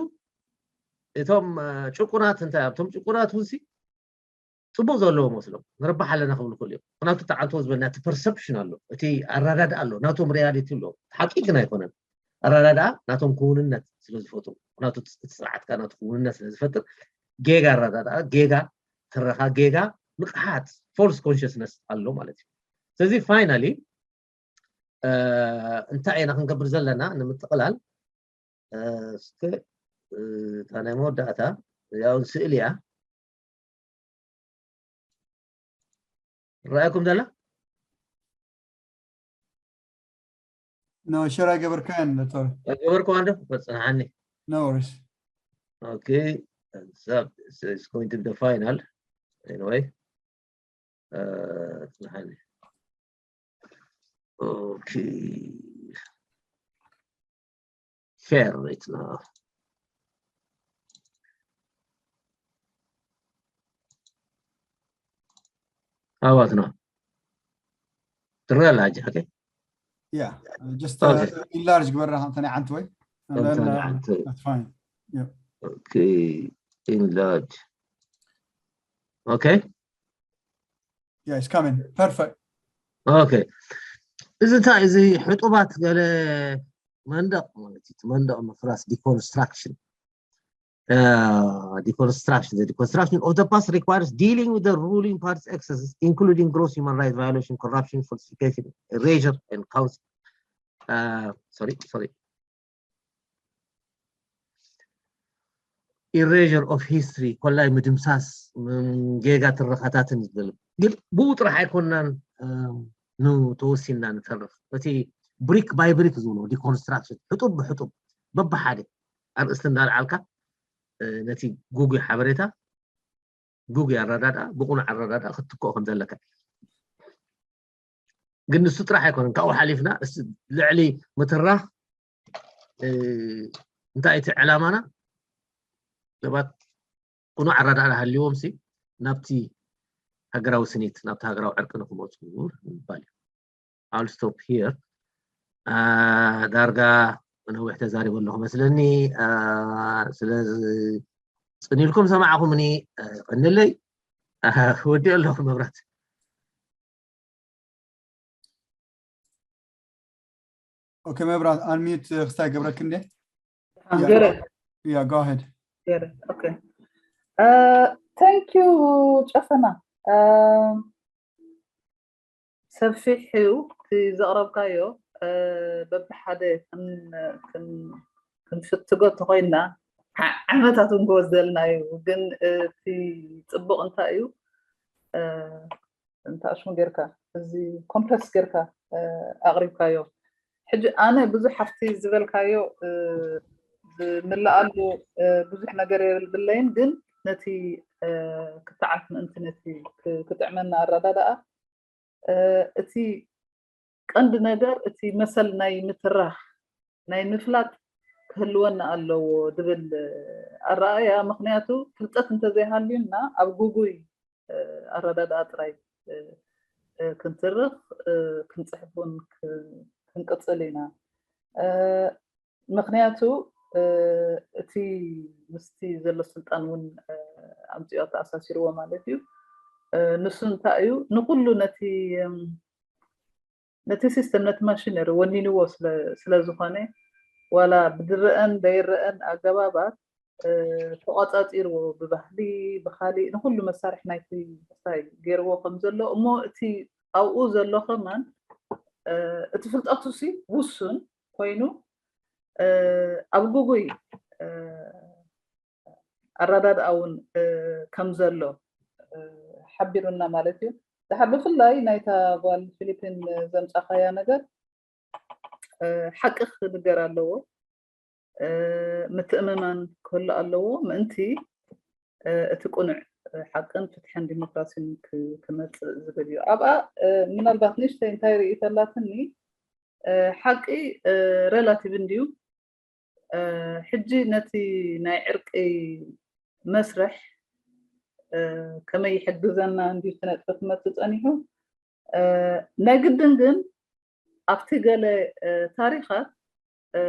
እቶም እ፣ ጭቁናት እንታይ፣ እቶም ጭቁናት እውን ሲ ፅቡቅ ዘለዎ መስሎም ንረባሕ ኣለና ክብሉ ይኽእሉ እዮም። ምክንያቱ እቲ ዓንቶ ዝበልና እቲ ፐርሰፕሽን ኣሎ፣ እቲ ኣረዳድኣ ኣሎ፣ ናቶም ሪያሊቲ ኣሎ። ሓቂ ግን ኣይኮነን። ኣረዳድኣ ናቶም ክውንነት ስለ ዝፈጥሩ፣ ምክንያቱ እቲ ስርዓት ከዓ ናቱ ክውንነት ስለ ዝፈጥር፣ ጌጋ ኣረዳድኣ፣ ጌጋ ትረኻ፣ ጌጋ ንቕሓት፣ ፎልስ ኮንሽስነስ ኣሎ ማለት እዩ። ስለዚ ፋይናሊ እንታይ ኢና ክንገብር ዘለና ንምጥቕላል፣ እ፣ እስከ እ፣ እታ ናይ መወዳእታ ያው ስእሊ እያ። ረኣይኩም ዘላ No, ሸር ኣይገበርካን ዶክተር። ገበርኩ እንዶ በጽናሓኒ። No worries. Okay, it's going to be the final anyway. Uh, ጽናሓኒ። Okay. Share right now. ኣዋት ነው ትረላ ጃ። Okay. Yeah, just uh, Okay. Enlarge ግበራ እንተ ናይ ዓንቲ ወይ እንተ ናይ ዓንቲ ወይ። That's fine. Yeah. Okay. Enlarge. Okay. Yeah, it's coming. Perfect. Okay. እዚ እንታይ እዚ ሕጡባት ገለ መንደቕ ማለት እዩ። እቲ መንደቕ ምፍራስ ዲኮንስትራክሽን። Uh, deconstruction. The deconstruction of the past requires dealing with the ruling party's excesses, including gross human rights violation, corruption, falsification, erasure, and counsel. Uh, sorry, sorry. Erasure of history, ኮላይ ምድምሳስ፣ ጌጋ ትረኻታትን ዝብል ግን ብኡ ጥራሕ ኣይኮናን። ኑ ተወሲና ንተርፍ። እቲ ብሪክ ባይ ብሪክ ዝብሎ ዲኮንስትራክሽን፣ ሕጡብ ብሕጡብ በብሓደ ኣርእስቲ እንዳልዓልካ ነቲ ጉጉይ ሓበሬታ፣ ጉጉይ ኣረዳድኣ ብቑኑዕ ኣረዳድኣ ክትትክኦ ከም ዘለካ። ግን ንሱ ጥራሕ ኣይኮነን። ካብኡ ሓሊፍና ልዕሊ ምትራኽ እንታይ እቲ ዕላማና? ሰባት ቁኑዕ ኣረዳድኣ ሃልዎም ሲ ናብቲ ሃገራዊ ስኒት፣ ናብቲ ሃገራዊ ዕርቂ ንክመፁ ምባል እዩ። I'll stop here. ዳርጋ ነዊሕ ተዛሪበ ኣለኹ መስለኒ። ስለዚ ፅን ኢልኩም ሰማዕኹምኒ። ቀንለይ። ወዲ ኣለኹ መብራት። Okay, መብራት unmute ክስታይ ገብረክ እንዴ? ገረ Yeah, go ahead. ገረ okay. Thank you ጨፈና። ሰፊሕ እዩ እቲ ዘቕረብካዮ። በብሓደ ክንፍትጎ ተኮይንና ዓመታት እውን ክወስደልና እዩ። ግን እቲ ፅቡቕ እንታይ እዩ? እንታሽሙ ጌርካ እዚ ኮምፕለክስ ጌርካ ኣቕሪብካዮ። ሕጂ ኣነ ብዙሕ ኣብቲ ዝበልካዮ ዝምልኣሉ ብዙሕ ነገር የብለይን፣ ግን ነቲ ክትዓት ምእንቲ ነቲ ክጥዕመና ኣረዳድኣ እቲ ቀንዲ ነገር እቲ መሰል ናይ ምትራኽ ናይ ምፍላጥ ክህልወና ኣለዎ ዝብል ኣረኣእያ። ምኽንያቱ ፍልጠት እንተዘይሃልዩና ኣብ ጉጉይ ኣረዳድኣ ጥራይ እ፣ ክንትርኽ፣ እ፣ ክንጽሕፍ እውን ክ-፣ ክንቅጽል ኢና። እ፣ ምኽንያቱ፣ እ፣ እቲ ምስቲ ዘሎ ስልጣን እውን፣ እ፣ ኣምጺኦ ተኣሳሲርዎ ማለት እዩ። እ፣ ንሱ እንታይ እዩ? ንኹሉ ነቲ፣ እም፣ ነቲ ሲስተም፣ ነቲ ማሽነሪ ወኒንዎ ስለ፣ ስለ ዝኾነ፣ ዋላ ብድረአን ደይረአን ኣገባባት፣ እ፣ ተቋጻጺርዎ፣ ብባህሊ፣ ብኻሊእ፣ ንኹሉ መሳርሒ ናይቲ እንታይ ገይርዎ ከም ዘሎ። እሞ እቲ ኣብኡ ዘሎ ከማን፣ እ፣ እቲ ፍልጠቱ ሲ ውሱን ኮይኑ፣ እ፣ ኣብ ጉጉይ፣ እ፣ ኣረዳድኣ እውን፣ እ፣ ከም ዘሎ፣ እ፣ ሓቢሩና ማለት እዩ። ድሓር ብፍላይ ናይታ ጓል ፊሊፒን ዘምጻኻያ ነገር፣ እ፣ ሓቂ ክንገር ኣለዎ። እ፣ ምትእምማን ክህሉ ኣለዎ። ምእንቲ፣ እ፣ እቲ ቅኑዕ፣ እ፣ ሓቅን ፍትሕን ዲሞክራሲን ክ-፣ ክመጽእ ዝብል እዩ። ኣብኣ፣ እ፣ ምናልባት ንእሽተይ እንታይ ርእይቶ ኣላትኒ፣ እ፣ ሓቂ፣ እ፣ ሬላቲቭ እንድዩ። እ፣ ሕጂ ነቲ ናይ ዕርቂ መስርሕ፣ እ፣ ከመይ ይሕግዘና እንድዩ እቲ ነጥቢ ክመጽእ ጸኒሑ። እ፣ ናይ ግድን ግን ኣብቲ ገለ፣ እ፣ ታሪኻት፣ እ፣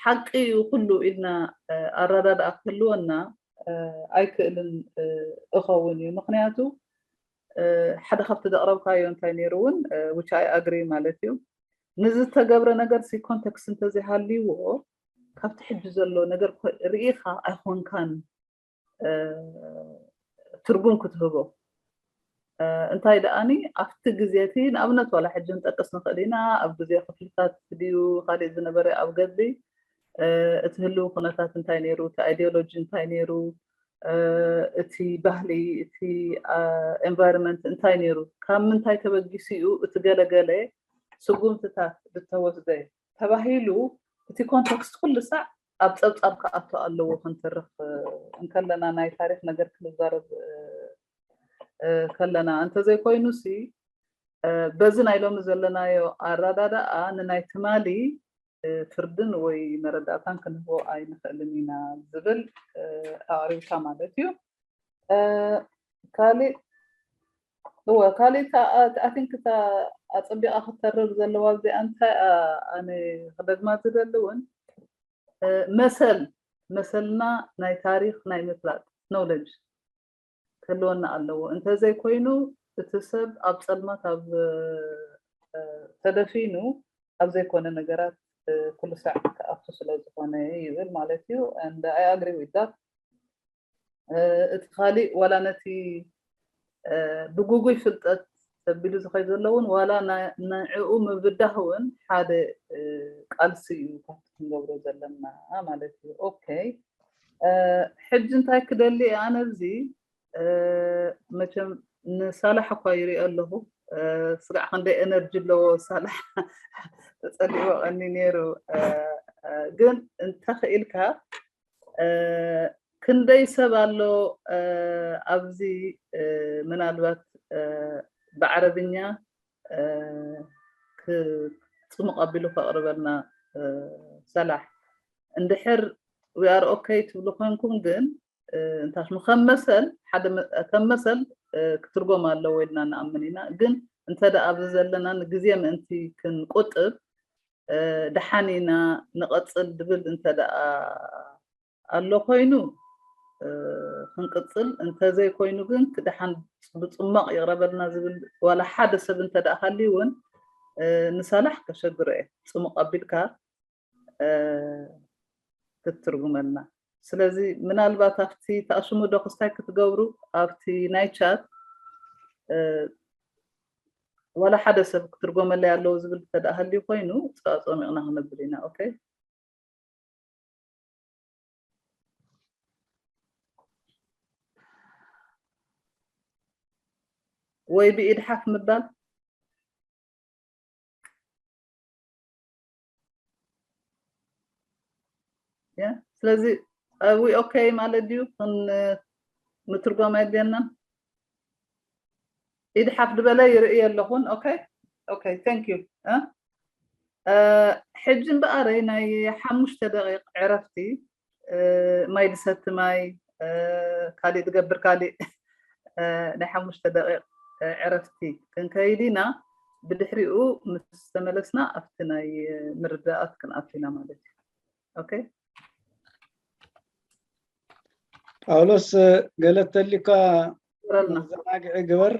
ሓቂ እዩ ኩሉ ኢልና፣ እ፣ ኣረዳድኣ ክህልወና፣ እ፣ ኣይክእልን፣ እ፣ እኸውን እዩ። ምኽንያቱ፣ እ፣ ሓደ ካብቲ ዘቕረብካዮ እንታይ ነይሩ እውን፣ እ፣ which I agree ማለት እዩ። ንዝተገብረ ነገር ሲ ኮንቴክስት እንተዘይሃልይዎ፣ ካብቲ ሕጂ ዘሎ ነገር ኮ-፣ ርኢኻ ኣይኾንካን፣ እ፣ ትርጉም ክትህቦ። እ፣ እንታይ ደኣኒ፣ ኣብቲ ግዜ እቲ፣ ንኣብነት፣ ዋላ ሕጂ ንጠቅስ ንኽእል ኢና፣ ኣብ ግዜ ክፍልታት ድዩ ካልእ ዝነበረ ኣብ ገድሊ፣ እ፣ እቲ ህልው ኩነታት እንታይ ነይሩ፣ እቲ ኣይዲዮሎጂ እንታይ ነይሩ፣ እ፣ እቲ ባህሊ፣ እቲ፣ እ፣ ኤንቫይሮንመንት እንታይ ነይሩ፣ ካብ ምንታይ ተበጊሱ እዩ እቲ ገለገለ ስጉምትታት ዝተወስደ ተባሂሉ፣ እቲ ኮንቴክስት ኩሉ ሳዕ ኣብ ጸብጻብ ክኣቱ ኣለዎ። ክንትርኽ፣ እ፣ እንከለና፣ ናይ ታሪኽ ነገር ክንዛረብ፣ እ፣ እ፣ ከለና፣ እንተዘይኮይኑ ሲ፣ እ፣ በዚ ናይ ሎሚ ዘለናዮ ኣረዳድኣ ንናይ ትማሊ፣ እ፣ ፍርድን ወይ መረዳእታን ክንህቦ ኣይንኽእልን ኢና ዝብል፣ እ፣ ኣቕሪብካ ማለት እዩ። እ፣ ካሊእ፣ እወ፣ ካሊእ እታ፣ I think እታ ኣጸቢቓ ክተርር ዘለዋ ኣብዚኣ እንታይ፣ ኣ-፣ ኣነ ክደግማ ዝደሊ እውን፣ እ፣ መሰል፣ መሰልና ናይ ታሪኽ ናይ ምፍላጥ ኖውለጅ ክህልወና ኣለዎ። እንተዘይኮይኑ፣ እቲ ሰብ ኣብ ጸልማት፣ ኣብ፣ እ፣ ተደፊኑ ኣብ ዘይኮነ ነገራት፣ እ፣ ኩሉ ሳዕ ክኣቱ ስለ ዝኾነ ይብል ማለት እዩ። And I agree with that። እ፣ እቲ ካሊእ ዋላ ነቲ፣ እ፣ ብጉጉይ ፍልጠት ተቢሉ ዝኸይድ ዘሎ እውን ዋላ ና-፣ ንዕኡ ምብዳህ እውን ሓደ፣ እ፣ ቃልሲ እዩ ካብቲ ክንገብሮ ዘለና ማለት እዩ። ኦኬ። እ፣ ሕጂ እንታይ ክደሊ እየ ኣነ ኣብዚ፣ እ፣ መቸም ንሳላሕ እኳ ይሪኦ ኣለኹ። እ፣ ስጋዕ ክንደይ ኤነርጂ ኣለዎ ሳላሕ፣ ተጸሊእዎ ቀኒ ነይሩ። እ፣ እ፣ ግን እንተኽኢልካ፣ እ፣ ክንደይ ሰብ ኣሎ፣ እ፣ ኣብዚ፣ እ፣ ምናልባት፣ እ፣ ብዓረብኛ፣ እ፣ ክ-፣ ጽሙቕ ኣቢሉ ከቕርበልና፣ እ፣ ሰላሕ። እንድሕር we are okay ትብሉ ኮንኩም ግን፣ እ፣ እንታይ ሽሙ፣ ከም መሰል፣ ሓደ መ-፣ ከም መሰል፣ እ፣ ክትርጎም ኣለዎ ኢልና ንኣምን ኢና። ግን እንተ ደኣ ኣብዚ ዘለና ንግዜ ምእንቲ ክንቁጥብ፣ እ፣ ደሓን ኢና ንቐጽል ድብል እንተ ደኣ ኣሎ ኮይኑ፣ እ፣ ክንቅጽል፣ እንተዘይኮይኑ ግን ክደሓን ብጽሞቕ ይቕረበልና ዝብል ዋላ ሓደ ሰብ እንተ ደኣ ሃልዩ እውን፣ እ፣ ንሳላሕ ከሸግሮ እየ። ጽሙቕ ኣቢልካ፣ እ፣ ክትትርጉመልና። ስለዚ ምናልባት ኣብቲ ተኣሽሙ ዶ ክስታይ ክትገብሩ ኣብቲ ናይ ቻት፣ እ፣ ዋላ ሓደ ሰብ ክትርጎመለይ ኣለዎ ዝብል እንተ ደኣ ሃልዩ ኮይኑ፣ ጸ-፣ ጸሚቕና ክነብል ኢና። ኦኬ። ወይ ብኢድ ሓፍ ምባል። ያ፣ ስለዚ are we okay ማለት ድዩ? ክን-፣ ምትርጓም ኣየድልየናን? ኢድ ሓፍ ዝበለ ይርኢ ኣለኹን። ኦኬ፣ ኦኬ፣ thank you። እ? እ፣ ሕጂ እምበኣረይ ናይ ሓሙሽተ ደቂቕ ዕረፍቲ፣ እ፣ ማይ ዝሰቲ ማይ፣ እ፣ ካሊእ ዝገብር ካሊእ፣ እ፣ ናይ ሓሙሽተ ደቂቕ ዕረፍቲ ክንከይድ ኢና። ብድሕሪኡ ምስ ተመለስና ኣብቲ ናይ ምርዳኣት ክንኣቱ ኢና ማለት እዩ። ኦኬ። ጳውሎስ፣ ገለ ተልዩካ ግበረልና። መዘናግዒ ግበር።